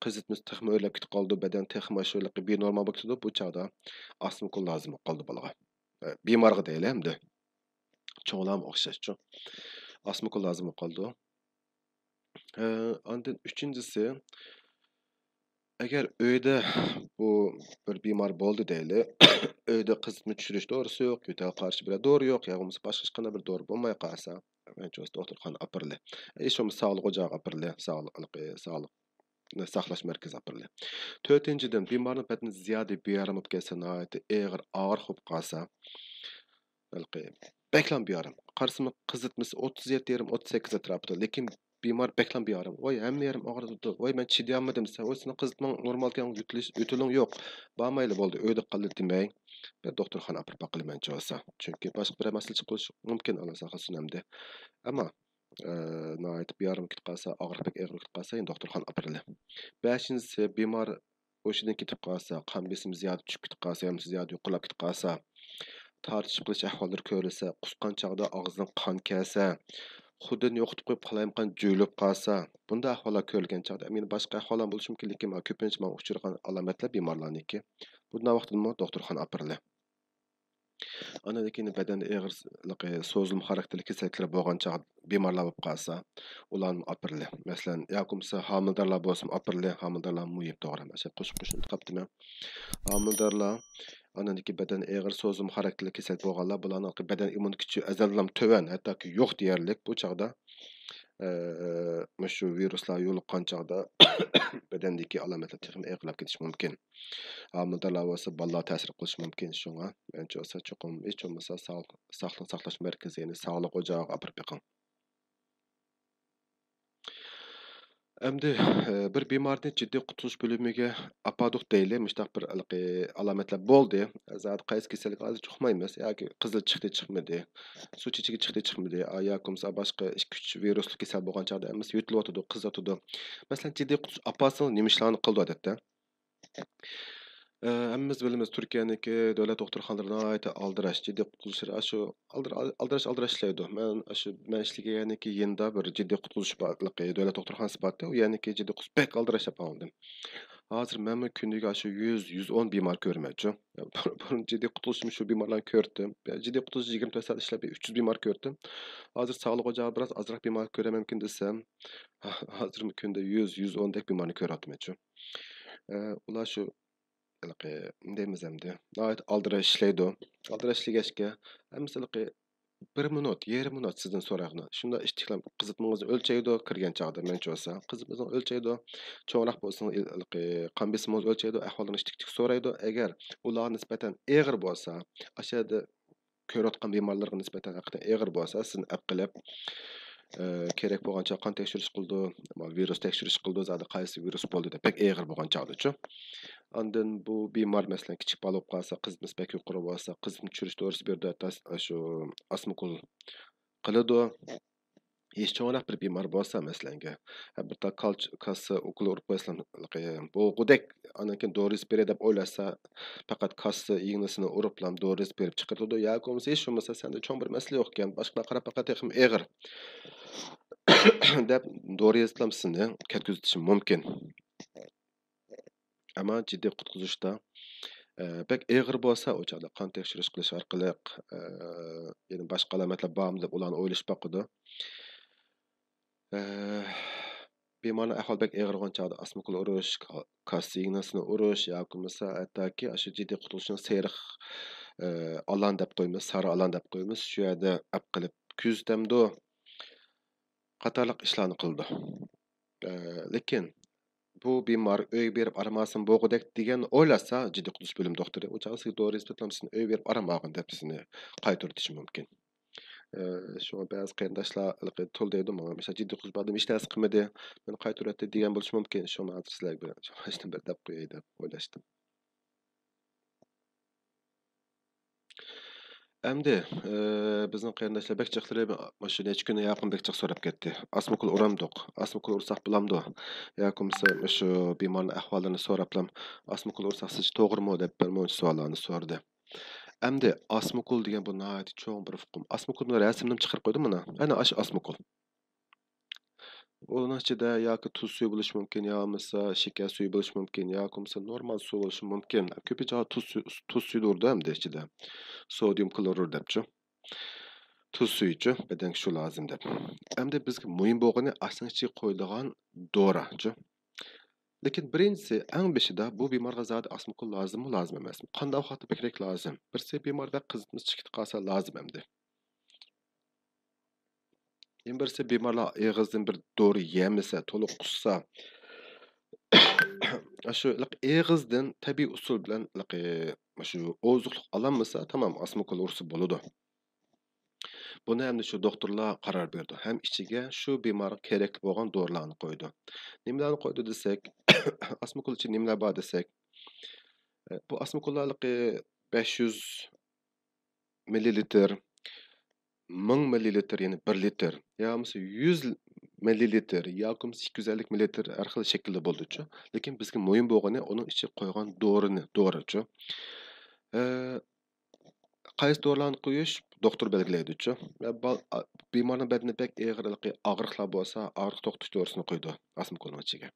قىزىتمىسى تېخىمۇ ئۆرلەپ كېتىپ قالىدۇ، بەدەن تېخىمۇ شۇ بىنورمال بولۇپ كېتىدۇ. بۇ چاغدا ئاسمىكۇل لازىم بولۇپ قالىدۇ بالىغا. ئە، بىمارغا دەيلى ئەمدى. چوڭلارمۇ ئوخشاشچۇ. ئاسمىكۇل لازىم بولۇپ قالىدۇ. ئە، ئاندىن ئۈچىنچىسى، ئەگەر ئۆيدە بۇ بىر بىمار بولدى دەيلى، ئۆيدە قىزىتما چۈشۈرۈش دورىسى يوق، يۆتەلگە قارشى بىرەر دورا يوق، يا بولمىسا باشقا ھېچقانداق بىر دورا بولماي قالسا، مەنچە بولسا دوختۇرخانىغا ئاپىرىلى. ھېچ بولمىسا ساغلىق ئوچىقىغا ئاپىرىلى، ساغلىق، ساغلىقنى ساقلاش مەركىزىگە ئاپىرىلى. تۆتىنچىدىن، بىمارنىڭ بەدىنى زىيادە بىئارام بولۇپ كەتسە، ناھايىتى ئېغىر ئاغرىق بولۇپ قالسا، ھېلىقى بەكلا بىئارام. قارىسىمۇ قىزىتمىسى ئوتتۇز يەتتە يېرىم، ئوتتۇز سەككىز ئەتراپىدا. لېكىن بىمار بەكلا بىئارام. ۋاي، ھەممە يېرىم ئاغرىدۇ. ۋاي، مەن چىدىيالمىدىم دېسە، ۋاي، سېنىڭ قىزىتماڭ نورمالكەن، يۆتىلىش، يۆتىلىڭ يوق. بارمايلى بولدى، ئۆيدە قالدى دېمەي، بىر دوختۇرخانىغا ئاپىرىپ باقىلى مەنچە بولسا. چۈنكى باشقا بىرەر مەسىلە چىقىرىشى مۇمكىن، ئاللا ساقلىسۇن ئەمدى. ئەمما، ئە، ناھايىتى بىئارام كېتىپ قالسا، ئاغرىق بەك ئېغىر كېتىپ قالسا، يەنە دوختۇرخانىغا ئاپىرىلى. بەشىنچىسى، بىمار ھوشىدىن كېتىپ قالسا، قان بېسىمى زىيادە چۈشۈپ كېتىپ قالسا يا بولمىسا زىيادە يۇقىرىلاپ كېتىپ قالسا، تارتىشىپ قېلىش ئەھۋاللىرى كۆرۈلسە، قۇسقان چاغدا ئاغزىدىن قان كەلسە، خۇدىنى يوقىتىپ قويۇپ قالايمىقان جۆيلۈپ قالسا، بۇنداق ئەھۋاللار كۆرۈلگەن چاغدا، يەنە باشقا ئەھۋاللار بولۇشى مۇمكىن، لېكىن كۆپىنچە ماڭا ئۇچرىغان ئالامەتلەر بىمارلارنىڭكى. بۇنداق ۋاقىتتىمۇ دوختۇرخانىغا ئاپىرىلى. ئاندىن كېيىن بەدەندە ئېغىر س-، سوزۇلما خاراكتېرلىك كېسەللىكلەر بولغان چاغ بىمارلار بولۇپ قالسا، ئۇلارنى ئاپىرىلى. مەسىلەن، ياكى بولمىسا ھامىلىدارلار بولسىمۇ ئاپىرىلى. ھامىلىدارلار مۇھىم، توغرا. مەن شۇ قوشۇپ قوشۇپ قاپتىمەن. ھامىلىدارلار، ئاندىن كېيىن بەدەن ئېغىر سوزۇلما خاراكتېرلىك كېسەل بولغانلار، بۇلارنىڭ بەدەن ئىممۇنىتېتى ئەزەلدىنلا تۆۋەن، ھەتتاكى يوق دېيەرلىك. بۇ چاغدا، ئە، مۇشۇ ۋىرۇسلار يولۇققان چاغدا بەدەندىكى ئالامەتلەر تېخىمۇ ئېغىرلاپ كېتىشى مۇمكىن. ھامىلىدارلار بولسا بالىلار تەسىر قىلىشى مۇمكىن. شۇڭا مەنچە بولسا چوقۇم ھېچ بولمىسا ساغ-، ساقلىق ساقلاش مەركىزى، يەنى ساغلىق ئوچىقىغا ئاپىرىپ بېقىڭ. ئەمدى، ئە، بىر بىمارنى جىددىي قۇتقۇزۇش بۆلۈمىگە ئاپاردۇق دەيلى، مۇشۇنداق بىر ھېلىقى ئالامەتلەر بولدى. زادى قايسى كېسەللىك ھازىر ئۇقمايمىز. ياكى قىزىل چىقتى، چىقمىدى، سۇ چېچىكى چىقتى، چىقمىدى، ئا، ياكى بولمىسا باشقا ئىككى، ئۈچ ۋىرۇسلۇق كېسەل بولغان چاغدا ھەممىسى يۆتىلىۋاتىدۇ، قىزىۋاتىدۇ. مەسىلەن، جىددىي قۇتقۇزۇش ئاپارسىڭىز نېمە ئىشلارنى قىلىدۇ ئادەتتە؟ ئە، ھەممىمىز بىلىمىز، تۈركىيەنىڭكى دۆلەت دوختۇرخانىلىرى ناھايىتى ئالدىراش، جىددىي قۇتقۇزۇش ئاشۇ ئالدىر-، ئالدىراش، ئالدىراش ئىشلەيدۇ. مەن ئاشۇ، مەن ئىشلىگەن يەرنىڭكى يېنىدا بىر جىددىي قۇتقۇزۇش بارلىقى دۆلەت دوختۇرخانىسى بارتى. ئۇ يەرنىڭكى جىددىي قۇتقۇزۇش بەك ئالدىراش دەپ ئاڭلىدىم. ھازىر مەنمۇ كۈنىگە ئاشۇ يۈز، يۈز ئون بىمار كۆرىمەنچۇ. بۇرۇن جىددىي قۇتقۇزۇشمۇ شۇ بىمارلارنى كۆرتتۈم. جىددىي قۇتقۇزۇش يىگىرمە تۆت سائەت ئىشلەپ، ئۈچ يۈز بىمار كۆرتتۈم. ھازىر ساغلىق ئوچىقىغا بىراز ئازراق بىمار كۆرەمەمكىن دېسەم، ھازىرمۇ كۈندە يۈز، يۈز ئوندەك بىمارنى كۆرۈۋاتىمەنچۇ. ئە، ئۇلار شۇ ھېلىقى، دەيمىز ئەمدى، ناھايىتى ئالدىراش ئىشلەيدۇ. ئالدىراش ئىشلىگەچكە، ھەممىسى ھېلىقى بىر مىنۇت، يېرىم مىنۇت سىزدىن سورايدۇ. شۇنداق ئىتتىكلەپ قىزىتمىڭىزنى ئۆلچەيدۇ، كىرگەن چاغدا مەنچە بولسا. قىزىتمىڭىزنى ئۆلچەيدۇ، چوڭراق بولسىڭىز ھېلىقى قان بېسىمىڭىزنى ئۆلچەيدۇ، ئەھۋالىڭىزنى ئىتتىك-ئىتتىك سورايدۇ. ئەگەر ئۇلارغا نىسبەتەن ئېغىر بولسا، ئاشۇ يەردە كۆرۈۋاتقان بىمارلارغا نىسبەتەن ھەقىقەتەن ئېغىر بولسا، سىزنى ئەپ قىلىپ، ئە، كېرەك بولغان چاغ قان تەكشۈرۈش قىلىدۇ، ۋىرۇس تەكشۈرۈش قىلىدۇ، زادى قايسى ۋىرۇس بولدى دەپ، بەك ئېغىر بولغان چاغدىچۇ. ئاندىن بۇ بىمار، مەسىلەن، كىچىك بالا بولۇپ قالسا، قىزىتمىسى بەك يۇقىرى بولسا، قىزىتما چۈشۈرۈش دورىسى بېرىدۇ، ھەتتا شۇ ئاسمىكۇل قىلىدۇ. ھېچ چوڭراق بىر بىمار بولسا، مەسىلەنگە، ھە، بىر تال كالچ-، كاسسا ئوكۇل ئۇرۇپ قويسىلا، بولغۇدەك، ئاندىن كېيىن دورا يېزىپ بېرەي دەپ ئويلاشسا، پەقەت كاسسا ئىگنىسىنى ئۇرۇپلا دورا يېزىپ بېرىپ چىقىرىدۇ. ياكى بولمىسا، ھېچ بولمىسا، سەندە چوڭ بىر مەسىلە يوقكەن، باشقىلارغا قاراپ پەقەت تېخىمۇ ئېغىر دەپ دورا يېزىپلا سېنى كەتكۈزۈۋېتىشى مۇمكىن. ئەمما جىددىي قۇتقۇزۇشتا، ئە، بەك ئېغىر بولسا، ئۇ چاغدا قان تەكشۈرۈش قىلىش ئارقىلىق، ئە، يەنە باشقا ئالامەتلەر بارمۇ دەپ ئۇلارنى ئويلىشىپ باقىدۇ. ئە، بىمارنىڭ ئەھۋالى بەك ئېغىرغان چاغدا ئاسمىكۇل ئۇرۇش، كا-، كاستا ئىگنىسىنى ئۇرۇش ياكى بولمىسا ھەتتاكى ئاشۇ جىددىي قۇتقۇزۇشنىڭ سېرىق، ئە، ئالان دەپ قويىمىز، سارى ئالان دەپ قويىمىز، شۇ يەردە ئەپ قىلىپ كۆزىتەمدۇ قاتارلىق ئىشلارنى قىلىدۇ. ئە، لېكىن بۇ بىمار ئۆيگە بېرىپ ئارام ئالسىمۇ بولغۇدەك دېگەن ئويلاشسا، جىددىي قۇتقۇزۇش بۆلۈمى دوختۇرى ئۇ چاغدا سىزگە دورا يېزىپ بېرىپ، سىزنى ئۆيگە بېرىپ ئارام ئالغىن دەپ سىزنى قايتۇرۇۋېتىشى مۇمكىن. ئە، شۇڭا بەزى قېرىنداشلار ھېلىقى تولا دەيدۇ ماڭا، مىسال، جىددىي قۇتقۇزۇش بار ئادەم ھېچ نەرسە قىلمىدى، مېنى قايتۇرۇۋەتتى دېگەن بولۇشى مۇمكىن. شۇڭا ھازىر سىلەرگە بىر، شۇڭا بىر دەپ قوياي دەپ ئويلاشتىم. ئەمدى، ئى، بىزنىڭ قېرىنداشلار بەك جىقلىرى مۇشۇ نەچچە كۈندە ياقىن بەك جىق سوراپ كەتتى. ئاسمىكۇل ئۇرامدۇق؟ ئاسمىكۇل ئۇرساق بولامدۇ؟ ياكى بولمىسا مۇشۇ بىمارنىڭ ئەھۋالىنى سوراپلام، ئاسمىكۇل ئۇرساق سىزچە توغرىمۇ دەپ بىر مۇنچە سوئاللارنى سورىدى. ئەمدى ئاسمىكۇل دېگەن بۇ ناھايىتى چوڭ بىر ئۇقۇم. ئاسمىكۇل، مانا رەسىمنىمۇ چىقىرىپ قويدۇم مانا. ئەنە ئاشۇ ئاسمىكۇل. ئۇنىڭ ئىچىدە ياكى تۇز سۈيى بولۇشى مۇمكىن، يا بولمىسا شېكەر سۈيى بولۇشى مۇمكىن، ياكى بولمىسا نورمال سۇ بولۇشى مۇمكىن. كۆپىنچە تۇز سۈ-، تۇز سۈيىدە ئۇرىدۇ ئەمدى ئىچىدە. سودىيۇم كلورۇر دەپچۇ. تۇز سۈيىچۇ، بەدەنگە شۇ لازىم دەپ. ئەمدى بىزگە مۇھىم بولغىنى ئاشنىڭ ئىچىگە قويىدىغان دوراچۇ. لېكىن بىرىنچىسى، ئەڭ بېشىدا بۇ بىمارغا زادى ئاسمىكۇل لازىممۇ، لازىم ئەمەسمۇ؟ قانداق ۋاقىتتا بەكرەك لازىم؟ بىرسى بىمار بەك قىزىتمىسى چىقىپ قالسا لازىم ئەمدى. يەنە بىرسى بىمارلار ئېغىزدىن بىر دورا يېمىسە، تولا قۇسسا، ئاشۇ ئېغىزدىن تەبىئىي ئۇسۇل بىلەن شۇ ئوزۇقلۇق ئالالمىسا، تامام، ئاسمىكۇل ئۇرسا بولىدۇ. بۇنى ئەمدى شۇ دوختۇرلار قارار بېرىدۇ ھەم ئىچىگە شۇ بىمارغا كېرەكلىك بولغان دورىلارنى قويىدۇ. نېمىلەرنى قويىدۇ دېسەك، ئاسمىكۇل ئىچىدە نېمىلەر بار دېسەك، بۇ ئاسمىكۇللارلىقى بەش يۈز مىللىلىتىر، مىڭ مىللىلىتىر، يەنى بىر لىتىر، يا بولمىسا يۈز مىللىلىتىر ياكى بولمىسا ئىككى يۈز ئەللىك مىللىلىتىر ھەر خىل شەكىلدە بولىدۇچۇ. لېكىن بىزگە مۇھىم بولغىنى ئۇنىڭ ئىچىگە قويغان دورىنى، دورىچۇ. ئە، قايسى دورىلارنى قويۇش دوختۇر بەلگىلەيدۇچۇ. ۋە بال-، ئا-، بىمارنىڭ بەدىنىدە بەك ئېغىر ھېلىقى ئاغرىقلار بولسا، ئاغرىق توختىتىش دورىسىنى قويىدۇ ئاسمىكۇلنىڭ ئىچىگە.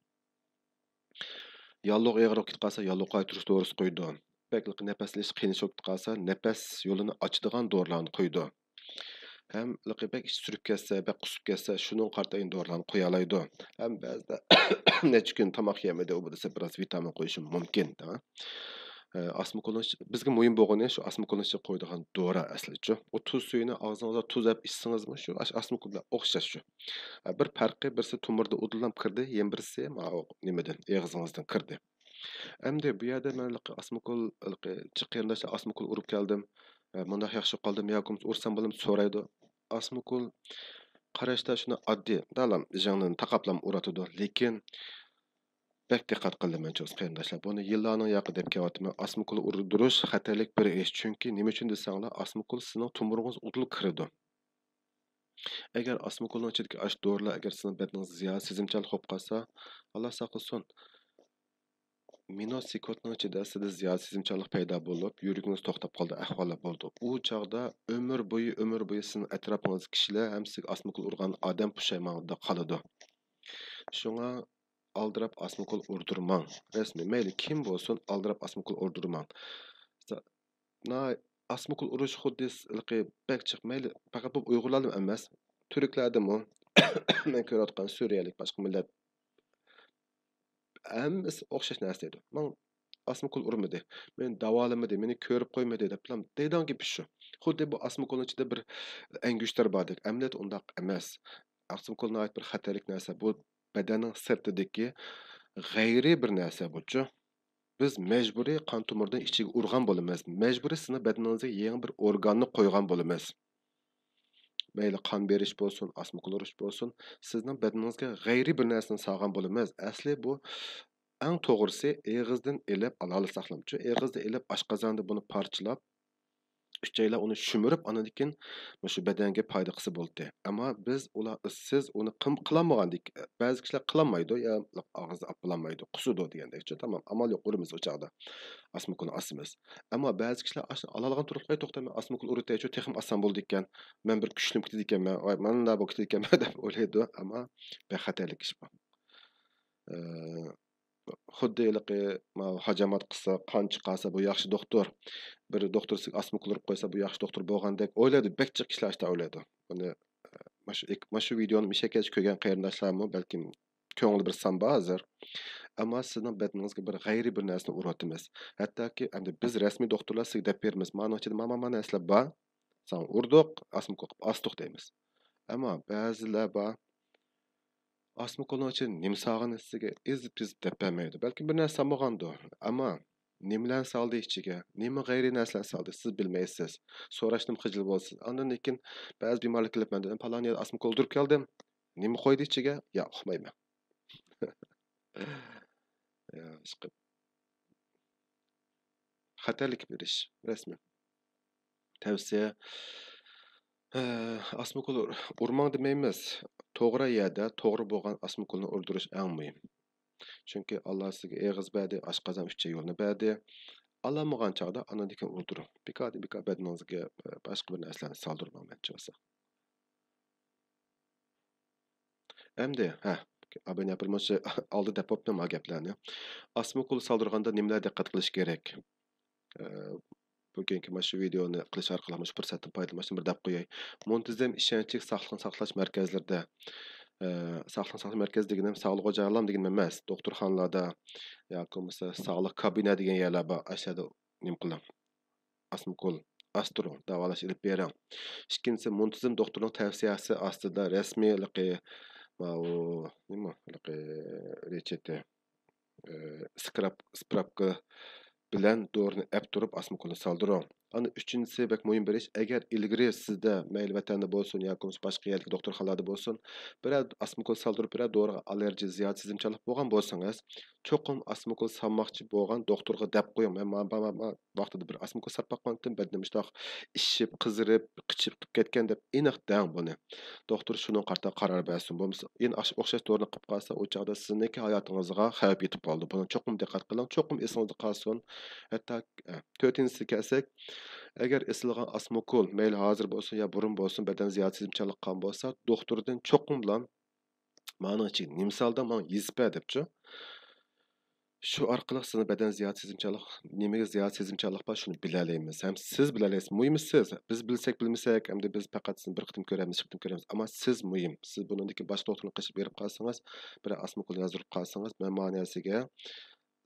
ياللۇغ ئېغىرلىق كېتىپ قالسا، ياللۇغ قايتۇرۇش دورىسى قويىدۇ. بەك نەپەس ئېلىش قىيىنچىلىق بولۇپ قالسا، نەپەس يولىنى ئاچىدىغان دورىلارنى قويىدۇ. ھەم بەك ئىچى سۈرۈپ كەتسە، بەك قۇسۇپ كەتسە، شۇنىڭغا قارىتا دورىلارنى قويالايدۇ. ھەم بەزىدە نەچچە كۈن تاماق يېمىدى، ئۇ دېسە بىراز ۋىتامىن قويۇشى مۇمكىن. ئاسمىكۇلنىڭ ئىچى-، بىزگە مۇھىم بولغىنى شۇ ئاسمىكۇلنىڭ ئىچىگە قويىدىغان دورا ئەسلىچۇ. ئۇ تۇز سۈيىنى ئاغزىڭىزدا تۇز دەپ ئىچسىڭىزمۇ شۇ ئاش-، ئاسمىكۇل بىلەن ئوخشاش شۇ. بىر پەرقى بىرسى تومۇردىن ئۇدۇللاپ كىردى، يەنە بىرسى ماۋۇ نېمىدىن، ئېغىزىڭىزدىن كىردى. ئەمدى بۇ يەردە مەن ئاسمىكۇل، جىق قېرىنداشلار ئاسمىكۇل ئۇرۇپ كەلدىم، مۇنداق ياخشى قالدىم ياكى ئۇرسام بولامدۇ سورايدۇ. ئاسمىكۇل قاراشتا شۇنداق ئاددىي، دالام، ژىڭنىنى تاقاپلام ئۇراتىدۇ. لېكىن بەك دىققەت قىلدىم مەن چوقۇم قېرىنداشلار. بۇنى يىللارنىڭ ياقى دەپ كېلىۋاتىمەن. ئاسمىكۇل ئۇردۇرۇش خەتەرلىك بىر ئىش. چۈنكى نېمە ئۈچۈن دېسەڭلار، ئاسمىكۇل سىزنىڭ تومۇرىڭىز ئۇدۇل كىرىدۇ. ئەگەر ئاسمىكۇلنىڭ ئىچىدىكى ئاشۇ دورىلار ئەگەر سىزنىڭ بەدىنىڭىزدە زىيادە سېزىمچانلىق بولۇپ قالسا، ئاللا ساقلىسۇن، مىنۇت سېكۇنتنىڭ ئىچىدە سىزدە زىيادە سېزىمچانلىق پەيدا بولۇپ، يۈرىكىڭىز توختاپ قالىدۇ ئەھۋاللار بولىدۇ. ئۇ چاغدا ئۆمۈر بويى، ئۆمۈر بويى سىزنىڭ ئەتراپىڭىزدىكى كىشىلەر ھەم سىزگە ئاسمىكۇل ئۇرغان ئادەم پۇشايماندا قالىدۇ. شۇڭا ئالدىراپ ئاسمىكۇل ئۇردۇرماڭ. رەسمىي، مەيلى كىم بولسۇن، ئالدىراپ ئاسمىكۇل ئۇردۇرماڭ. نا-، ئاسمىكۇل ئۇرۇش خۇددى س-، ھېلىقى بەك جىق، مەيلى، پەقەت بۇ ئۇيغۇرلاردىمۇ ئەمەس، تۈركلەردىمۇ، مەن كۆرۈۋاتقان سۈرىيەلىك، باشقا مىللەت، ھەممىسى ئوخشاش نەرسە دەيدۇ. ماڭا ئاسمىكۇل ئۇرمىدى، مېنى داۋالىمىدى، مېنى كۆرۈپ قويمىدى دەپلا دەيدىغان گېپى شۇ. خۇددى بۇ ئاسمىكۇلنىڭ ئىچىدە بىر ئەڭگۈشتەر باردەك. ئەمەلىيەتتە ئۇنداق ئەمەس. ئاسمىكۇل ناھايىتى بىر خەتەرلىك نەرسە. بۇ بەدەننىڭ سىرتىدىكى غەيرىي بىر نەرسە بۇچۇ. بىز مەجبۇرىي قان تومۇرىدىن ئىچىگە ئۇرغان بولىمىز. مەجبۇرىي سىزنىڭ بەدىنىڭىزگە يېڭى بىر ئورگاننى قويغان بولىمىز. مەيلى قان بېرىش بولسۇن، ئاسمىكۇل ئۇرۇش بولسۇن، سىزنىڭ بەدىنىڭىزگە غەيرىي بىر نەرسىنى سالغان بولىمىز. ئەسلى بۇ ئەڭ توغرىسى ئېغىزدىن ئېلىپ ئالالايساقلامچۇ، ئېغىزدا ئېلىپ ئاشقازاندا بۇنى پارچىلاپ، ئۈچەيلەن ئۇنى شۈمۈرۈپ، ئاندىن كېيىن مۇشۇ بەدەنگە پايدا قىلسا بولاتتى. ئەمما بىز ئۇلار، سىز ئۇنى قىم-، قىلالمىغاندىكىن، بەزى كىشىلەر قىلالمايدۇ، يا ئاغزىدا ئاپىرالمايدۇ، قۇسىدۇ دېگەندەكچۇ. تامام، ئامال يوق، ئۇرىمىز ئۇ چاغدا. ئاسمىكۇلنى ئاسىمىز. ئەمما بەزى كىشىلەر ئاشۇنى ئالالىغان تۇرۇپ، توختاڭ، مەن ئاسمىكۇل ئۇرۇتايچۇ، تېخىمۇ ئاسان بولىدىكەن. مەن بىر كۈچلىنىپ كېتىدىكەنمەن، ۋاي، مانا بولۇپ كېتىدىكەنمەن دەپ ئويلايدۇ. ئەمما بەك خەتەرلىك ئىش بۇ. ئى، خۇددى ھېلىقى ماۋۇ ھاجامات قىلسا، قان چىقارسا، بۇ ياخشى دوختۇر. بىر دوختۇر سىزگە ئاسما ئۇكول ئۇرۇپ قويسا، بۇ ياخشى دوختۇر بولغاندەك ئويلايدۇ. بەك جىق كىشىلەر ئاشۇنداق ئويلايدۇ. بۇنى، ئە، مانا شۇ ئېك-، مانا شۇ ۋىدېئونى مۇشۇ يەرگىچە كۆرگەن قېرىنداشلارمۇ بەلكىم كۆڭلى بىر سان بار ھازىر. ئەمما سىزنىڭ بەدىنىڭىزگە بىر غەيرىي بىر نەرسىنى ئۇرۇۋاتىمىز. ھەتتاكى ئەمدى بىز رەسمىي دوختۇرلار سىزگە دەپ بېرىمىز. مانىڭ ئىچىدە ما، ما، ما نەرسىلەر بار. ساڭا ئۇردۇق، ئاسما ئۇكول قىلىپ ئاستۇق دەيمىز. ئەمما بەزىلەر بار، ئاسما ئۇكولنىڭ ئىچىدە نېمە سالغىنى سىزگە ئېزىپ-تېزىپ دەپ بەرمەيدۇ. بەلكىم بىر نەرسە سالمىغاندۇ. ئەمما نېمىلەرنى سالدى ئىچىگە، نېمە غەيرىي نەرسىلەرنى سالدى، سىز بىلمەيسىز. سوراشنىمۇ خىجىل بولىسىز. ئاندىن كېيىن بەزى بىمارلار كېلىپ مەندىن، «پالان يەردە ئاسما ئۇكول ئۇردۇرۇپ كەلدىم. نېمە قويدى ئىچىگە؟» ياق، ئۇقمايمەن. يا، ئىشقىلىپ. خەتەرلىك بىر ئىش، رەسمىي. تەۋسىيە، ئاسما ئۇكول ئۇر-، ئۇرماڭ دېمەيمىز. توغرا يەردە توغرا بولغان ئاسما ئۇكولنى ئۇردۇرۇش ئەڭ مۇھىم. چۈنكى ئاللا سىزگە ئېغىز بەردى، ئاشقازان ئۈچەي يولىنى بەردى. ئالالمىغان چاغدا ئاندىن كېيىن ئۇردۇرۇڭ. بىكاردىن بىكار بەدىنىڭىزگە، ئە، باشقا بىر نەرسىلەرنى سالدۇرماڭ، مەنچە بولسا. ئەمدى، ھە، ئابىنە ياپىرمىشى ئالدى دەپ بوپتۇ ما گەپلەرنى. ئاسما ئۇكول سالدۇرغاندا نېمىلەر دىققەت قىلىش كېرەك؟ ئە، بۈگۈنكى مانا شۇ ۋىدېئونى قىلىش ئارقىلىق مۇشۇ پۇرسەتتىن پايدىلىنىپ بىر دەپ قوياي. مۇنتىزىم، ئىشەنچلىك ساقلىقنى ساقلاش مەركەزلىرىدە، ئە، ساقلىقنى ساقلاش مەركەزى دېگىنىم ساغلىق ئوچاقلام دېگىنىم ئەمەس، دوختۇرخانىلاردا ياكى بولمىسا ساغلىق كابىنە دېگەن يەرلەر بار، ئاشۇ يەردە نېمە قىلىڭ. ئاسما ئۇكول ئاستۇرۇڭ، داۋالاش ئېلىپ بېرىڭ. ئىككىنچىسى، مۇنتىزىم دوختۇرنىڭ تەۋسىيەسى ئاستىدا رەسمىي ھېلىقى، ماۋۇ، نېمە، ھېلىقى رېچېتى، ئى، سكراپ-، سپراپكا بىلەن دورىنى ئەپ تۇرۇپ، ئاسما ئۇكولنى سالدۇرۇڭ. ئاندىن ئۈچىنچىسى، بەك مۇھىم بىر ئىش، ئەگەر ئىلگىرى سىزدە، مەيلى ۋەتەندە بولسۇن ياكى بولمىسا باشقا يەردىكى دوختۇرخانىلاردا بولسۇن، بىرەر ئاسما ئۇكول سالدۇرۇپ، بىرەر دورىغا ئاللېرگىيە، زىيادە سېزىمچانلىق بولغان بولسىڭىز، چوقۇم ئاسما ئۇكول سالماقچى بولغان دوختۇرغا دەپ قويۇڭ. مەن ما-، ما-، ما-، ما ۋاقتىدا بىر ئاسما ئۇكول ساپ باققانتىم، بەدىنىم شۇنداق ئىششىپ، قىزىرىپ، قىچىپ قىپ كەتكەن دەپ ئېنىق دەڭ بۇنى. دوختۇر شۇنىڭغا قارىتا قارار بەرسۇن. بولمىسا يەنە ئاش-، ئوخشاش دورىنى قىلىپ قالسا، ئۇ چاغدا سىزنىڭكى ھاياتىڭىزغا خەۋپ يېتىپ قالىدۇ. بۇنى چوقۇم دىققەت قىلىڭ، چوقۇم ئېسىڭىزدە قالسۇن. ھەتتا، ئە، تۆتىنچىسىگە كەلسەك، ئەگەر ئېسىلغان ئاسما ئۇكول، مەيلى ھازىر بولسۇن يا بۇرۇن بولسۇن، بەدەن زىيادە سېزىمچانلىق قىلغان بولسا، دوختۇردىن چوقۇملا مانىڭ ئىچىگە نېمە سالدىڭ، ماڭا يېزىپ بەر دەپچۇ. شۇ ئارقىلىق سىزنىڭ بەدەن زىيادە سېزىمچانلىق، نېمىگە زىيادە سېزىمچانلىق بار، شۇنى بىلەلەيمىز. ھەم سىز بىلەلەيسىز. مۇھىمى سىز. بىز بىلسەك، بىلمىسەك، ئەمدى بىز پەقەت سىزنى بىر قېتىم كۆرەمىز، ئىككى قېتىم كۆرەمىز. ئەمما سىز مۇھىم. سىز بۇنىڭدىكى باشقا دوختۇرنى قېچىپ بېرىپ قالسىڭىز، بىرەر ئاسما ئۇكول يازدۇرۇپ قالسىڭىز، مەن مانىسىگە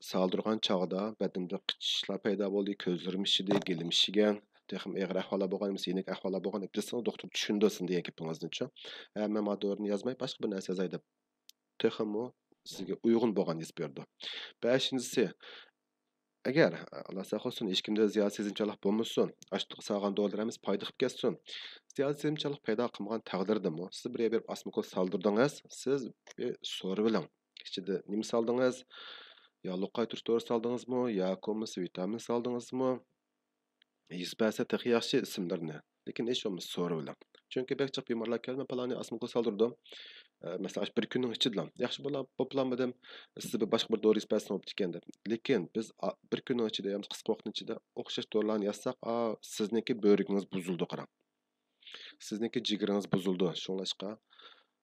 سالدۇرغان چاغدا بەدىنىمدە قىچىشلار پەيدا بولدى، كۆزلىرىم ئىششىدى، گېلىم ئىششىگەن، تېخىمۇ ئېغىر ئەھۋاللار بولغان، يەنىك ئەھۋاللار بولغان دەپ دېسىڭىز، دوختۇر چۈشىنىدۇ سىزنىڭ دېگەن گېپىڭىزنىچۇ. ھە، مەن ما دورىنى يازماي، باشقا بىر نەرسە يازاي دەپ، تېخىمۇ سىزگە ئۇيغۇن بولغان يېزىپ بېرىدۇ. بەشىنچىسى، ئەگەر، ئاللا ساقلىسۇن، ھېچكىمدە زىيادە سېزىمچانلىق بولمىسۇن، ئاشۇنداق سالغان دورىلىرىمىز پايدا قىلىپ كەتسۇن. زىيادە سېزىمچانلىق پەيدا قىلمىغان تەقدىردىمۇ، سىز بىر يەرگە بېرىپ ئاسما ئۇكول سالدۇردىڭىز، سىز بىر سورىۋېلىڭ. ئىچىدە نېمە سالدىڭىز؟ ياغلىق قايتۇرۇش دورا سالدىڭىزمۇ؟ ياكى بولمىسا ۋىتامىن سالدىڭىزمۇ؟ يېزىپ بەرسە تېخى ياخشى ئىسىملىرىنى. لېكىن ھېچ بولمىسا سورىۋېلىڭ. چۈنكى بەك جىق بىمارلار كېلىپ، «مەن پالانى ئاسما ئۇكول سالدۇردۇم. ئە، مەسىلەن، ئاشۇ بىر كۈننىڭ ئىچىدىلا ياخشى بولا-، بولۇپ بولالمىدىم. سىز بىر باشقا بىر دورا يېزىپ بەرسىڭىز بوپتىكەن» دەپ. لېكىن بىز، ئا، بىر كۈننىڭ ئىچىدە ياكى قىسقا ۋاقىتنىڭ ئىچىدە ئوخشاش دورىلارنى يازساق، ئا، سىزنىڭكى بۆرىكىڭىز بۇزۇلىدۇ، قاراڭ. سىزنىڭكى جىگىرىڭىز بۇزۇلىدۇ. شۇڭلاشقا،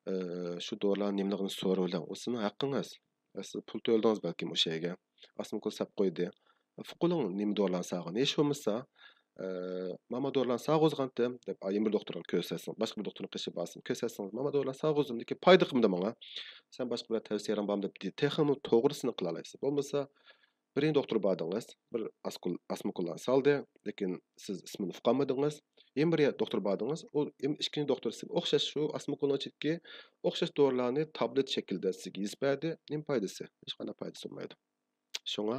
ئە، شۇ دورىلارنىڭ نېمىلىكىنى سورىۋېلىڭ. ئۇ سىزنىڭ ھەققىڭىز. ئە، سىز پۇل تۆلىدىڭىز بەلكىم ئوشۇ يەرگە. ئاسما ئۇكول ساپ قويدى. ئۇقۇلۇڭ نېمە دورىلارنى سالغىنى. ھېچ بولمىسا، ئە، «ماما دورىلارنى سالغۇزغانتىم» دەپ، ئا، يەنە بىر دوختۇرغا كۆرسەتسىڭىز، باشقا بىر دوختۇرنى قېچىپ بارسىڭىز، كۆرسەتسىڭىز، «ماما دورىلارنى سالغۇزدۇم، لېكىن پايدا قىلمىدى ماڭا. سەن باشقا بىرەر تەۋسىيەلىرىڭ بارمۇ؟» دەپ، تېخىمۇ توغرىسىنى قىلالايسىز. بولمىسا، بىرىنچى دوختۇر باردىڭىز، بىر ئاسكول-، ئاسما ئۇكوللارنى سالدى، لېكىن سىز ئىسمىنى ئۇقالمىدىڭىز. يەنە بىر دوختۇر باردىڭىز، ئۇ يەنە ئىككىنچى دوختۇر سىزگە ئوخشاش شۇ ئاسما ئۇكولنىڭ ئىچىدىكى ئوخشاش دورىلارنى تابلېت شەكلىدە سىزگە يېزىپ بەردى. نېمە پايدىسى؟ ھېچقانداق پايدىسى بولمايدۇ. شۇڭا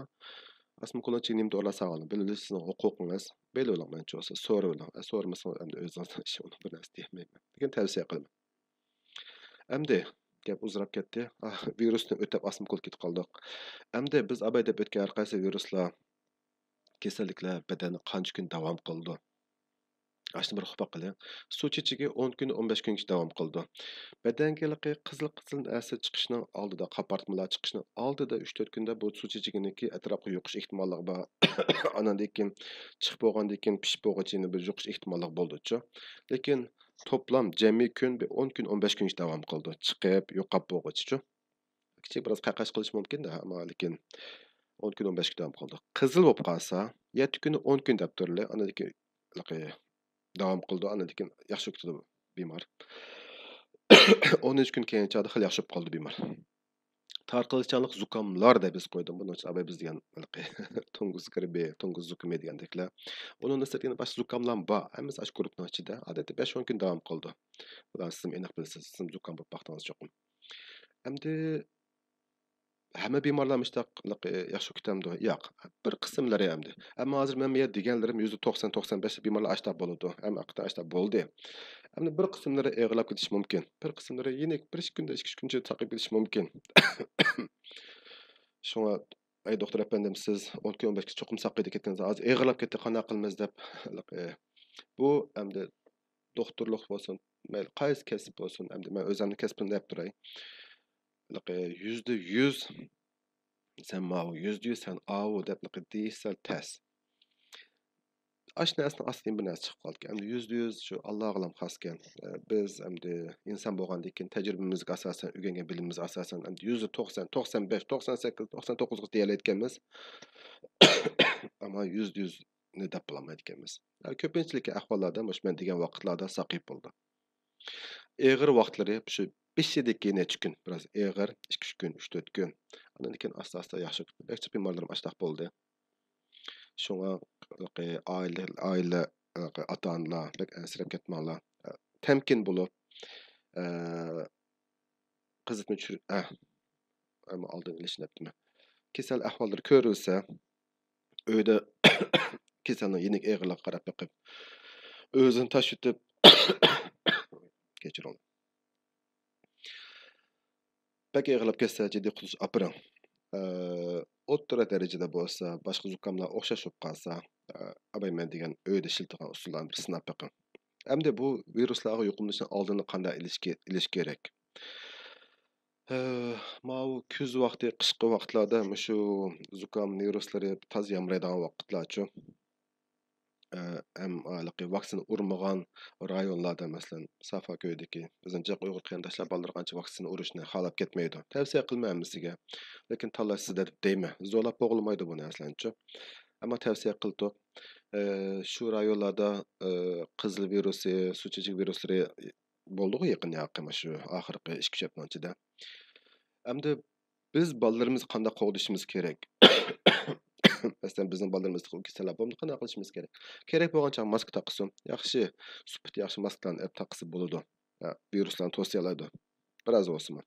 ئاسما ئۇكولنىڭ ئىچىگە نېمە دورىلار سالغانلىقىنى بىلىۋېلىش سىزنىڭ ھوقۇقىڭىز. بىلىۋېلىڭ، مەنچە بولسا سورىۋېلىڭ. ئە، سورىمىسىڭىز ئەمدى ئۆزىڭىزنىڭ ئىشى، ئۇنىڭ بىر نەرسە دېيەلمەيمەن. لېكىن تەۋسىيە قىلىمەن. ئەمدى گەپ ئۇزىراپ كەتتى. ئاھ، ۋىرۇسنى ئۆتەپ ئاسما ئۇكول كېتىپ قالدۇق. ئەمدى بىز ئاباي دەپ ئۆتكەن ھەر قايسى ۋىرۇسلار، كېسەللىكلەر بەدەندە قانچە كۈن داۋام قىلىدۇ؟ ئاشۇنى بىر ئۇقۇپ باققىلى. سۇ چېچىكى ئون كۈن، ئون بەش كۈنگىچە داۋام قىلىدۇ. بەدەنگە ھېلىقى قىزىل، قىزىل نەرسە چىقىشنىڭ ئالدىدا، قاپارتمىلار چىقىشنىڭ ئالدىدا ئۈچ تۆت كۈندە بۇ سۇ چېچىكىنىڭكى ئەتراپقا يۇقۇش ئېھتىماللىقى بار. ئاندىن كېيىن چىقىپ بولغاندىن كېيىن پىشىپ بولغۇچە يەنە بىر يۇقۇش ئېھتىماللىقى بولىدۇچۇ. لېكىن توپلام جەمئىي كۈن بىر ئون كۈن، ئون بەش كۈنگىچە داۋام قىلىدۇ. چىقىپ، يوقاپ بولغۇچىچۇ. كىچىك بىراز قەقەش قىلىشى مۇمكىن، ئەمما لېكىن ئون كۈن، ئون بەش كۈن داۋام قىلىدۇ. قىزىل بولۇپ قالسا، يەتتە كۈن، ئون كۈن دەپ تۇرىلى، ئاندىن كېيىن داۋام قىلىدۇ، ئاندىن كېيىن ياخشى كېتىدۇ بىمار. ئون ئۈچ كۈن كەلگەن چاغدا خېلى ياخشى بولۇپ قالىدۇ بىمار. تارقىلىشچانلىق زۇكاملار دەپ يېزىپ قويدۇم. بۇنىڭ ئىچىدە ئاباي بىز دېگەن ھېلىقى تۇڭگۇز گىرىپى، تۇڭگۇز زۇكىمى دېگەندەكلەر. ئۇنىڭدىن سىرت يەنە باشقا زۇكاملار بار. ھەممىسى ئاشۇ گۇرۇپپىنىڭ ئىچىدە. ئادەتتە بەش ئون كۈن داۋام قىلىدۇ. بۇلارنى سىزمۇ ئېنىق بىلىسىز. سىزمۇ زۇكام بولۇپ باقتىڭىز چوقۇم. ئەمدى ھەممە بىمارلار مۇشۇنداق ياخشى كېتەمدۇ؟ ياق. بىر قىسىملىرى ئەمدى. ئەمما ھازىر مەن بۇ يەردە دېگەنلىرىم يۈزدە توقسان، توقسان بەش بىمارلار ئاشۇنداق بولىدۇ. ھەم ھەقىقەتەن ئاشۇنداق بولدى. ئەمدى بىر قىسىملىرى ئېغىرلاپ كېتىشى مۇمكىن. بىر قىسىملىرى يەنە بىر ئىككى كۈندە، ئىككى ئۈچ كۈنچە تارقىپ كېتىشى مۇمكىن. شۇڭا، ئەي دوختۇر ئەپەندىم، سىز ئون كۈن، ئون بەش كۈن چوقۇم ساقىيىدۇ كەتكەنسىز، ھازىر ئېغىرلاپ كەتتى، قانداق قىلىمىز دەپ، بۇ ئەمدى دوختۇرلۇق بولسۇن، مەيلى قايسى كەسىپ بولسۇن، ئەمدى مەن ئۆزۈمنىڭ كەسپىمنى دەپ تۇراي. ھېلىقى يۈزدە يۈز سەن ماۋۇ، يۈزدە يۈز سەن ئاۋۇ دەپ ھېلىقى دېيىش سەل تەس. ئاشۇ نەرسىنىڭ ئاستىدىن بىر نەرسە چىقىپ قالىدىكەن. ئەمدى يۈزدە يۈز شۇ ئاللاغىلا خاسكەن. ئە، بىز ئەمدى ئىنسان بولغاندىن كېيىن تەجرىبىمىزگە ئاساسەن، ئۆگەنگەن بىلىمىمىزگە ئاساسەن، ئەمدى يۈزدە توقسان، توقسان بەش، توقسان سەككىز، توقسان توققۇزغىچە دېيەلەيدىكەنمىز. ئەمما يۈزدە يۈزنى دەپ بولالمايدىكەنمىز. ھە، كۆپىنچىلىك ئەھۋاللاردا مۇشۇ مەن دېگەن ۋاقىتلاردا ساقىيىپ بولىدۇ. ئېغىر ۋاقىتلىرى شۇ بېشىدىكى نەچچە كۈن، بىراز ئېغىر، ئىككى ئۈچ كۈن، ئۈچ تۆت كۈن. ئاندىن كېيىن ئاستا-ئاستا ياخشى، بەك جىق بىمارلىرىم ئاشۇنداق بولدى. شۇڭا، ئائىلە، ئائىلە، ئاتا-ئانىلار بەك ئەنسىرەپ كەتمەڭلار. تەمكىن بولۇپ، ئە، قىزىتما چۈشۈر-، ئە، ئەمما ئالدىنى ئېلىش دەپتىمەن. كېسەل ئەھۋاللىرى كۆرۈلسە، ئۆيدە كېسەلنىڭ يېنىك ئېغىرلىقىغا قاراپ بېقىپ، ئۆزىنى تاشلىتىپ، كەچۈرۈڭ. بەك ئېغىرلاپ كەتسە، جىددىي قۇتقۇزۇش ئاپىرىڭ. ئە، ئوتتۇرا دەرىجىدە بولسا، باشقا زۇكاملار ئوخشاش بولۇپ قالسا، ئە، ئاباي مەن دېگەن ئۆيدە ئىشلىتىدىغان ئۇسۇللارنى بىر سىناپ بېقىڭ. ئەمدى بۇ ۋىرۇسلارغا يۇقۇملىنىشنىڭ ئالدىنى قانداق ئېلىش كې-، ئېلىش كېرەك؟ ئە، ماۋۇ كۈز ۋاقتى، قىشقى ۋاقىتلاردا مۇشۇ زۇكام ۋىرۇسلىرى تازا يامرايدىغان ۋاقىتلارچۇ. ئە، ھەم ھېلىقى ۋاكسىنا ئۇرمىغان رايونلاردا، مەسىلەن، سافاكۆيدىكى بىزنىڭ جىق ئۇيغۇر قېرىنداشلار بالىلىرى قانچە ۋاكسىنا ئۇرۇشنى خالاپ كەتمەيدۇ. تەۋسىيە قىلىمەن ھەممىسىگە. لېكىن تاللاشسىز دەپ دەيمەن. زورلاپ بولغىلىمايدۇ بۇ نەرسىلەرنىچۇ. ئەمما تەۋسىيە قىلدۇق. ئە، شۇ رايونلاردا، ئە، قىزىل ۋىرۇسى، سۇ چېچەك ۋىرۇسلىرى بولدىغۇ يېقىن ياقى، مۇشۇ ئاخىرقى ئىككى ئۈچ ھەپتىنىڭ ئىچىدە. ئەمدى بىز بالىلىرىمىزنى قانداق قوغدىشىمىز كېرەك؟ مەسىلەن، بىزنىڭ بالىلىرىمىزدا بۇ كېسەللەر بولمىدى، قانداق قىلىشىمىز كېرەك؟ كېرەك بولغان چاغ ماسكا تاقىسۇن. ياخشى، سۈپىتى ياخشى ماسكىلارنى ئېلىپ تاقىسا بولىدۇ. ھە، ۋىرۇسلارنى توسىيالايدۇ. بىراز بولسىمۇ.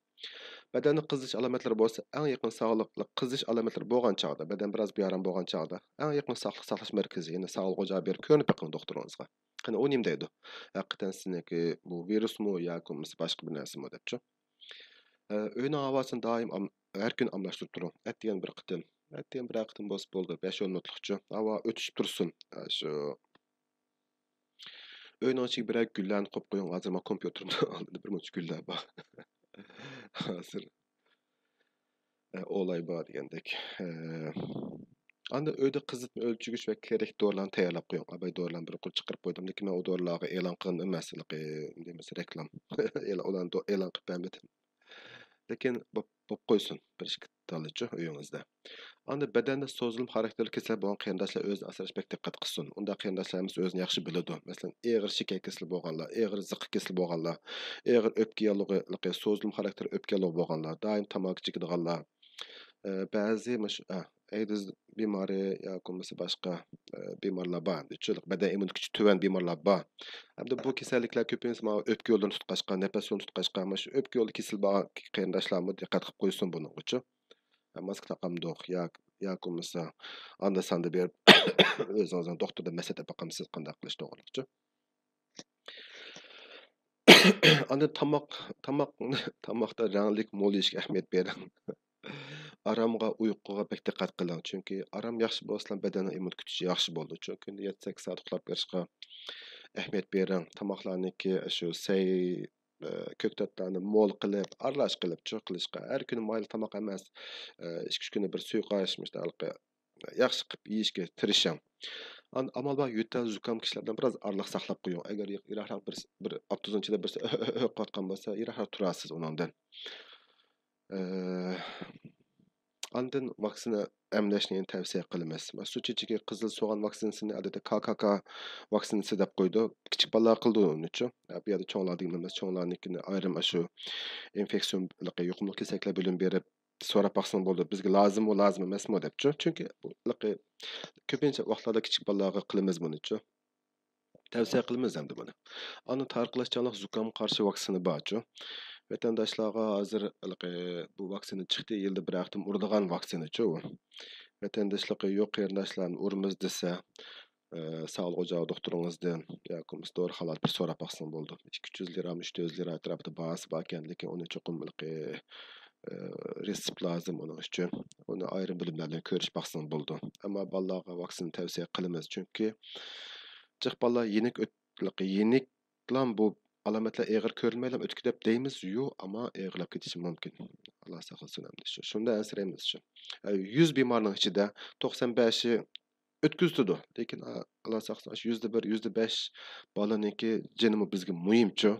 بەدەندە قىزىش ئالامەتلىرى بولسا، ئەڭ يېقىن ساغلىق، قىزىش ئالامەتلىرى بولغان چاغدا، بەدەن بىراز بىئارام بولغان چاغدا، ئەڭ يېقىن ساقلىق ساقلاش مەركىزى، يەنى ساغلىق ئوچىقىغا بېرىپ كۆرۈنۈپ بېقىڭ دوختۇرىڭىزغا. قېنى، ئۇ نېمە دەيدۇ؟ ھەقىقەتەن سېنىڭكى بۇ ۋىرۇسمۇ ياكى بولمىسا باشقا بىر نەرسىمۇ دەپچۇ. ئە، ئۆينىڭ ھاۋاسىنى دائىم ئام-، ھەر كۈنى ئالماشتۇرۇپ تۇرۇڭ. ئەتىگەن بىر قېتىم، ئەتىگەن بىرەر قېتىم بولسا بولىدۇ، بەش ئون مىنۇتلۇقچۇ. ھاۋا ئۆتۈشۈپ تۇرسۇن. ئە، شۇ ئۆينىڭ ئىچىگە بىرەر گۈللەرنى قويۇپ قويۇڭ. ھازىر مانا كومپيۇتېرىمنىڭ ئالدىدا بىر مۇنچە گۈللەر بار. ھازىر. ئە، ئولاي بار دېگەندەك. ئە، ئاندىن ئۆيدە قىزىتما ئۆلچىگۈچ ۋە كېرەكلىك دورىلارنى تەييارلاپ قويۇڭ. ئاباي دورىلارنى بىر قۇر چىقىرىپ قويدۇم، لېكىن مەن ئۇ دورىلارغا ئېلان قىلغان ئەمەس، ھېلىقى نېمىسى، رېكلام. ئېلان، ئۇلارنى دو-، ئېلان قىلىپ بەرمىدىم. لېكىن بوپ، بوپ قويسۇن، بىر ئىككى تاللىچۇ ئۆيىڭىزدە. ئاندىن بەدەندە سوزۇلما خاراكتېرلىك كېسەل بولغان قېرىنداشلار ئۆزىنى ئاسراشقا بەك دىققەت قىلسۇن. ئۇنداق قېرىنداشلار ھەممىسى ئۆزىنى ياخشى بىلىدۇ. مەسىلەن، ئېغىر شېكەر كېسىلى بولغانلار، ئېغىر زىققا كېسىلى بولغانلار، ئېغىر ئۆپكە ياللۇغى، سوزۇلما خاراكتېر ئۆپكە ياللۇغى بولغانلار، دائىم تاماكا چېكىدىغانلار، ئە، بەزى مۇشۇ، ئە، ئەيدىز بىمارى ياكى بولمىسا باشقا، ئە، بىمارلار بار. ئەمدى چۈنكى بەدەن ئىممۇن كۈچى تۆۋەن بىمارلار بار. ئەمدى بۇ كېسەللىكلەر كۆپىنچىسى مانا ئۆپكە يوللىرىنى تۇتقاچقا، نەپەس يولىنى تۇتقاچقا، مانا شۇ ئۆپكە يولى كېسىلى بار قېرىنداشلارمۇ دىققەت قىلىپ قويسۇن بۇنىڭغىچۇ. ماسكا تاقامدۇق ياكى، ياكى بولمىسا ئاندا-ساندا بېرىپ ئۆزىڭىزنىڭ دوختۇردىن مەسلىھەت ئېلىپ باقامسىز قانداق قىلىش توغرىلىقچۇ. ئاندىن تاماق، تاماق، تاماقتا رەڭلىك، مول يېيىشكە ئەھمىيەت بېرىڭ. ئارامغا، ئۇيقۇغا بەك دىققەت قىلىڭ. چۈنكى ئارام ياخشى بولسىلا بەدەننىڭ ئىممۇن كۈچى ياخشى بولىدۇ. شۇ كۈندە يەتتە سەككىز سائەت ئۇخلاپ بېرىشقا ئەھمىيەت بېرىڭ. تاماقلارنىڭكى شۇ سەي، ئە، كۆكتاتلارنى مول قىلىپ، ئارىلاش قىلىپچۇ قىلىشقا. ھەر كۈنى مايلىق تاماق ئەمەس، ئە، ئىككى ئۈچ كۈندە بىر سۇيۇقئاش، مۇشۇنداق ياخشى قىلىپ يېيىشكە تىرىشىڭ. ئان-، ئامال بار يۆتەل، زۇكام كىشىلەر بىلەن بىراز ئارىلىق ساقلاپ قويۇڭ. ئەگەر يىراقراق بىر، بىر ئاپتوبۇسنىڭ ئىچىدە بىرسى قىلىۋاتقان بولسا، يىراقراق تۇرارسىز ئۇنىڭدىن. ئە، ئاندىن ۋاكسىنا ئەملەشنى تەۋسىيە قىلىمىز. سۇ چېچىكى قىزىل سوغان ۋاكسىنىسىنى ئادەتتە كاكاكا ۋاكسىنىسى دەپ قويىدۇ. كىچىك بالىلار قىلىدۇ ئۇنىچۇ. بۇ يەردە چوڭلار دېگىنىمىز، چوڭلارنىڭكىنى ئايرىم شۇ ئىنفېكسىيون يۇقۇملۇق كېسەكلەر بۆلۈمى بېرىپ سوراپ باقسىڭ بولىدۇ. بىزگە لازىممۇ، لازىم ئەمەسمۇ دەپچۇ. چۈنكى بۇ كۆپىنچە ۋاقىتلاردا كىچىك بالىلارغا قىلىمىز بۇنىچۇ. تەۋسىيە قىلىمىز ئەمدى بۇنى. ئاندىن تارقىلىشچانلىق زۇكام قارشى ۋاكسىنا بارچۇ. ۋەتەنداشلارغا ھازىر ھېلىقى بۇ ۋاكسىنا چىقتى، يىلدا بىر قېتىم ئۇرىدىغان ۋاكسىنىچۇ بۇ. ۋەتەنداشلىقى يوق قېرىنداشلارنى ئۇرىمىز دېسە، ئە، ساغلىق ئوچاقى دوختۇرىڭىزدىن ياكى بولمىسا دورىخانىلاردا بىر سوراپ باقسىڭ بولىدۇ. ئىككى يۈز لىرامۇ، ئۈچ يۈز لىرا ئەتراپىدا باھاسى باركەن، لېكىن ئۇنى چوقۇم ھېلىقى، ئە، رېتسېپت لازىم ئۇنىڭ ئۈچۈن. ئۇنى ئايرىم بۆلۈملەر بىلەن كۆرۈشۈپ باقسىڭ بولىدۇ. ئەمما بالىلارغا ۋاكسىنا تەۋسىيە قىلىمىز، چۈنكى جىق بالىلار يېنىك ئۆت-، يېنىكلام بۇ ئالامەتلەر ئېغىر كۆرۈنمەيلا ئۆتۈپ كېتىپ دەيمىز، يو، ئەمما ئېغىرلاپ كېتىشى مۇمكىن. ئاللا ساقلىسۇن ئەمدى شۇ. شۇندا ئەنسىرەيمىز شۇ. ئە، يۈز بىمارنىڭ ئىچىدە توقسان بەشى ئۆتكۈزۈۋېتىدۇ. لېكىن، ئا-، ئاللا ساقلىسۇن، شۇ يۈزدە بىر، يۈزدە بەش بالىنىڭكى جېنىمۇ بىزگە مۇھىمچۇ.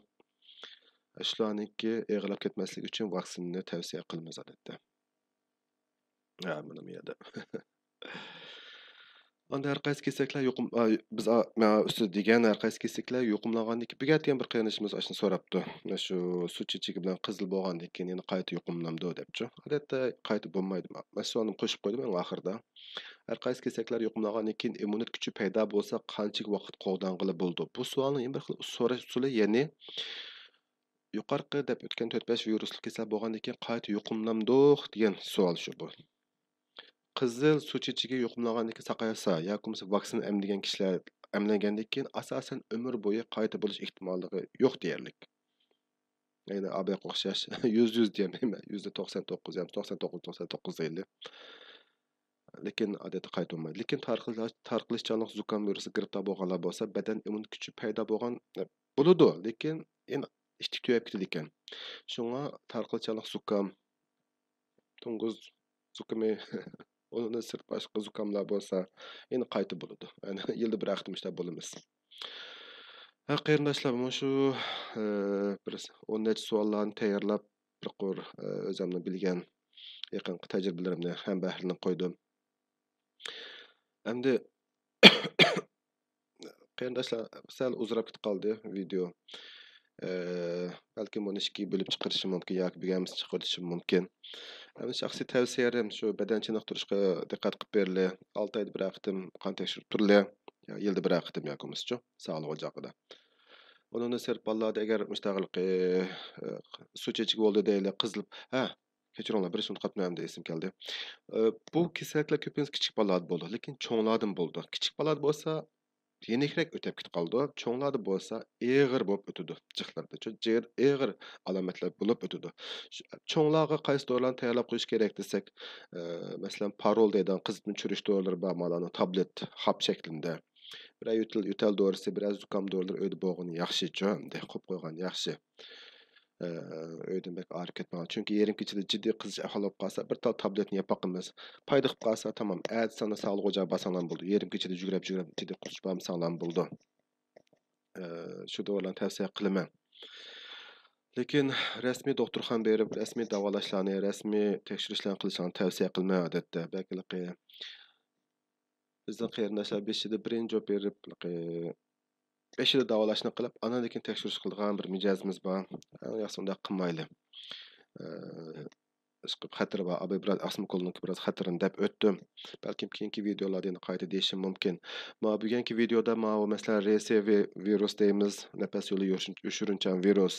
شۇلارنىڭكى ئېغىرلاپ كەتمەسلىكى ئۈچۈن ۋاكسىنىنى تەۋسىيە قىلىمىز ئادەتتە. ھە، مانا بۇ يەردە. ئاندىن ھەر قايسى كېسەكلەر يۇقۇم-، ئا، بىز، ئا، مانا ئۈستىدە دېگەن ھەر قايسى كېسەكلەر يۇقۇملانغاندىن كېيىن، بۈگۈن دېگەن بىر قېرىندىشىمىز ئاشۇنى سوراپتۇ. شۇ سۇ چېچىكى بىلەن قىزىل بولغاندىن كېيىن يەنە قايتا يۇقۇملىنامدۇ دەپچۇ. ئادەتتە قايتا بولمايدۇ. مەن سوئالنى قوشۇپ قويدۇم ئەڭ ئاخىرىدا. ھەر قايسى كېسەكلەر يۇقۇملانغاندىن كېيىن ئىممۇنىتېت كۈچى پەيدا بولسا قانچىلىك ۋاقىت قوغدانغىلى بولىدۇ؟ بۇ سوئالنىڭ يەنە بىر خىل سوراش ئۇسۇلى، يەنى يۇقىرىقى دەپ ئۆتكەن تۆت بەش ۋىرۇسلۇق كېسەل بولغاندىن كېيىن قايتا يۇقۇملامدۇق دېگەن سوئال شۇ بۇ. قىزىل سۇ چېچىكى يۇقۇملانغاندىن كېيىن ساقايسا ياكى بولمىسا ۋاكسىنا ئەملىگەن كىشىلەر ئەملەنگەندىن كېيىن ئاساسەن ئۆمۈر بويى قايتا بولۇش ئېھتىماللىقى يوق دېيەرلىك. يەنى ئابەققە ئوخشاش يۈز، يۈز دېيەلمەيمەن، يۈزدە توقسان توققۇز يا توقسان توققۇز، توقسان توققۇز دەيلى. لېكىن ئادەتتە قايتا بولمايدۇ. لېكىن تارقىلىش-، تارقىلىشچانلىق زۇكام ۋىرۇسىغا گىرىپتار بولغانلار بولسا، بەدەن ئىممۇن كۈچى پەيدا بولغان، بولىدۇ، لېكىن يەنە ئىتتىك تۈگەپ كېتىدىكەن. شۇڭا تارقىلىشچانلىق زۇكام، توڭگۇز زۇكىمى، ئۇنىڭدىن سىرت باشقا زۇكاملار بولسا، يەنە قايتا بولىدۇ. يەنى يىلدا بىر قېتىم شۇنداق بولىمىز. ھە، قېرىنداشلار، مۇشۇ، ئە، بىر ئون نەچچە سوئاللارنى تەييارلاپ، بىر قۇر، ئە، ئۆزۈمنىڭ بىلگەن يېقىنقى تەجرىبىلىرىمنى ھەمبەھىرلىنىپ قويدۇم. ئەمدى قېرىنداشلار، سەل ئۇزىراپ كېتىپ قالدى ۋىدېو. ئە، بەلكىم بۇنى ئىككىگە بۆلۈپ چىقىرىشىم مۇمكىن ياكى بۆلمەي چىقىرىشىم مۇمكىن. ئەمدى شەخسىي تەۋسىيەم شۇ بەدەن چېنىقتۇرۇشقا دىققەت قىلىپ بېرىلى. ئالتە ئايدا بىر قېتىم قان تەكشۈرۈپ تۇرۇلى. يا يىلدا بىر قېتىم ياكى بولمىسىچۇ، ساغلىق ئوچىقىدا. ئۇنىڭدىن سىرت بالىلاردا ئەگەر مۇشۇنداق، ئە، سۇ چېچىكى بولدى دەيلى، قىزىل، ھە، كەچۈرۈڭلار، بىرسىنى ئۇنتۇپ قاپتىمەن ئەمدى ئېسىمگە كەلدى. ئە، بۇ كېسەللىكلەر كۆپىنچە كىچىك بالىلاردا بولىدۇ، لېكىن چوڭلاردىمۇ بولىدۇ. كىچىك بالىلاردا بولسا يېنىكرەك ئۆتۈپ كېتىپ قالىدۇ، چوڭلاردا بولسا ئېغىر بولۇپ ئۆتىدۇ، جىقلىرىدا چوڭ-، ئېغىر ئالامەتلەر بولۇپ ئۆتىدۇ. شۇ، چوڭلارغا قايسى دورىلارنى تەييارلاپ قويۇش كېرەك دېسەك، ئە، مەسىلەن، پارول دەيدىغان قىزىتما چۈشۈرۈش دورىلىرى بار، مانا تابلېت، خاپ شەكلىدە. بىرەر يۆتەل، يۆتەل دورىسى، بىرەر زۇكام دورىلىرى ئۆيدە بولغىنى ياخشىچۇ، ئەمدى قويۇپ قويغان ياخشى. ئە، ئۆيدىن بەك ئايرىپ كەتمەڭ. چۈنكى يېرىم كېچىدە جىددىي قىزىش ئەھۋال بولۇپ قالسا، بىر تال تابلېتنى يەپ باقىمىز. پايدا قىلىپ قالسا، تامام. ئەتىسى ساغلىق ئوچىقىغا بارساڭلارمۇ بولىدۇ. يېرىم كېچىدە يۈگۈرۈپ، يۈگۈرۈپ جىددىي قىزىش بارمىساڭلارمۇ بولىدۇ. ئە، شۇ دورىلارنى تەۋسىيە قىلىمەن. لېكىن رەسمىي دوختۇرخانىغا بېرىپ، رەسمىي داۋالاشلارنى، رەسمىي تەكشۈرۈشلەرنى قىلىشلارنى تەۋسىيە قىلىمەن ئادەتتە. بەلكى بىزنىڭ قېرىنداشلار بېشىدا بىرىنچى جوپ بېرىپ، بېشىدا داۋالاشنى قىلىپ، ئاندىن كېيىن تەكشۈرۈش قىلىدىغان بىر مىجەزىمىز بار. ئەڭ ياخشىسى ئۇنداق قىلمايلى. ئىشقىلىپ خەتىرى بار. ئاباي بىراز ئاسما ئۇكولنىڭكى بىراز خەتىرىنى دەپ ئۆتتۈم. بەلكىم كېيىنكى ۋىدېئولاردا يەنە قايتا دېيىشىم مۇمكىن. مانا بۈگۈنكى ۋىدېئودا ماۋۇ مەسىلەن، رېسىيە ۋى-، ۋىرۇس دەيمىز، نەپەس يولى يوشۇرۇن-، يوشۇرۇنچان ۋىرۇس.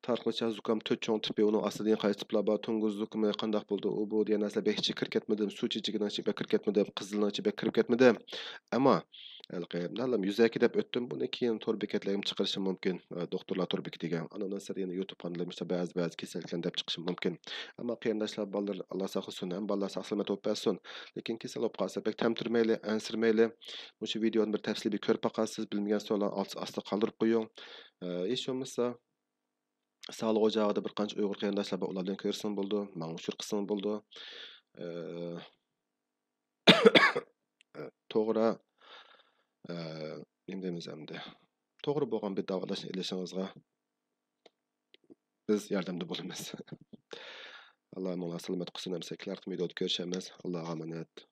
تارقىلىشچان زۇكام تۆت چوڭ تىپى، ئۇنىڭ ئاستىدا يەنە قايسى تىپلار بار، توڭگۇز زۇكىمى قانداق بولىدۇ، ئۇ بۇ دېگەن نەرسىلەر بەك ئىچىگە كىرىپ كەتمىدىم، سۇ چېچىكىنىڭ ئىچىگە بەك كىرىپ كەتمىدىم، قىزىلنىڭ ئىچىگە بەك كىرىپ كەتمىدىم. ئەمما ھېلىقى مەلۇم يۈزەكى دەپ ئۆتتۈم، بۇنى كېيىن تور بېكەتلەرگىمۇ چىقىرىشىم مۇمكىن، ئە، دوختۇرلار تور بېكىتىگە. ئاندىن سىرت يەنە يۇتۇب قانىلىمىزدا بەزى، بەزى كېسەللىكلەرنى دەپ چىقىشىم مۇمكىن. ئەمما قېرىنداشلار، بالىلار ئاللا ساقلىسۇن، ھەم بالىلار ساق سالامەت بولۇپ بەرسۇن. لېكىن كېسەل بولۇپ قالسا بەك تەمتىرىمەيلى، ئەنسىرىمەيلى. مۇشۇ ۋىدېئونى بىر تەپسىلىي بىر كۆرۈپ باقارسىز، بىلمىگەن سوئاللارنى ئالدى ئاستىغا قالدۇرۇپ قويۇڭ. ئە، ھېچ بولمىسا ساغلىق ئوچىقىدا بىر قانچە ئۇيغۇر قېرىنداشلار بار، ئۇلار بىلەن كۆرۈشسىڭىز بولىدۇ، ماڭا ئۇچۇر قىلسىڭىز بولىدۇ. ئە، توغرا، ئە، نېمە دەيمىز ئەمدى؟ توغرا بولغان بىر داۋالاشنى ئېلىشىڭىزغا بىز ياردەمدە بولىمىز. ئاللا ماڭا سالامەت قىلسۇن، ئەمىسە كېلەر قېتىم ۋىدېودا كۆرۈشەرمىز. ئاللاغا ئامانەت.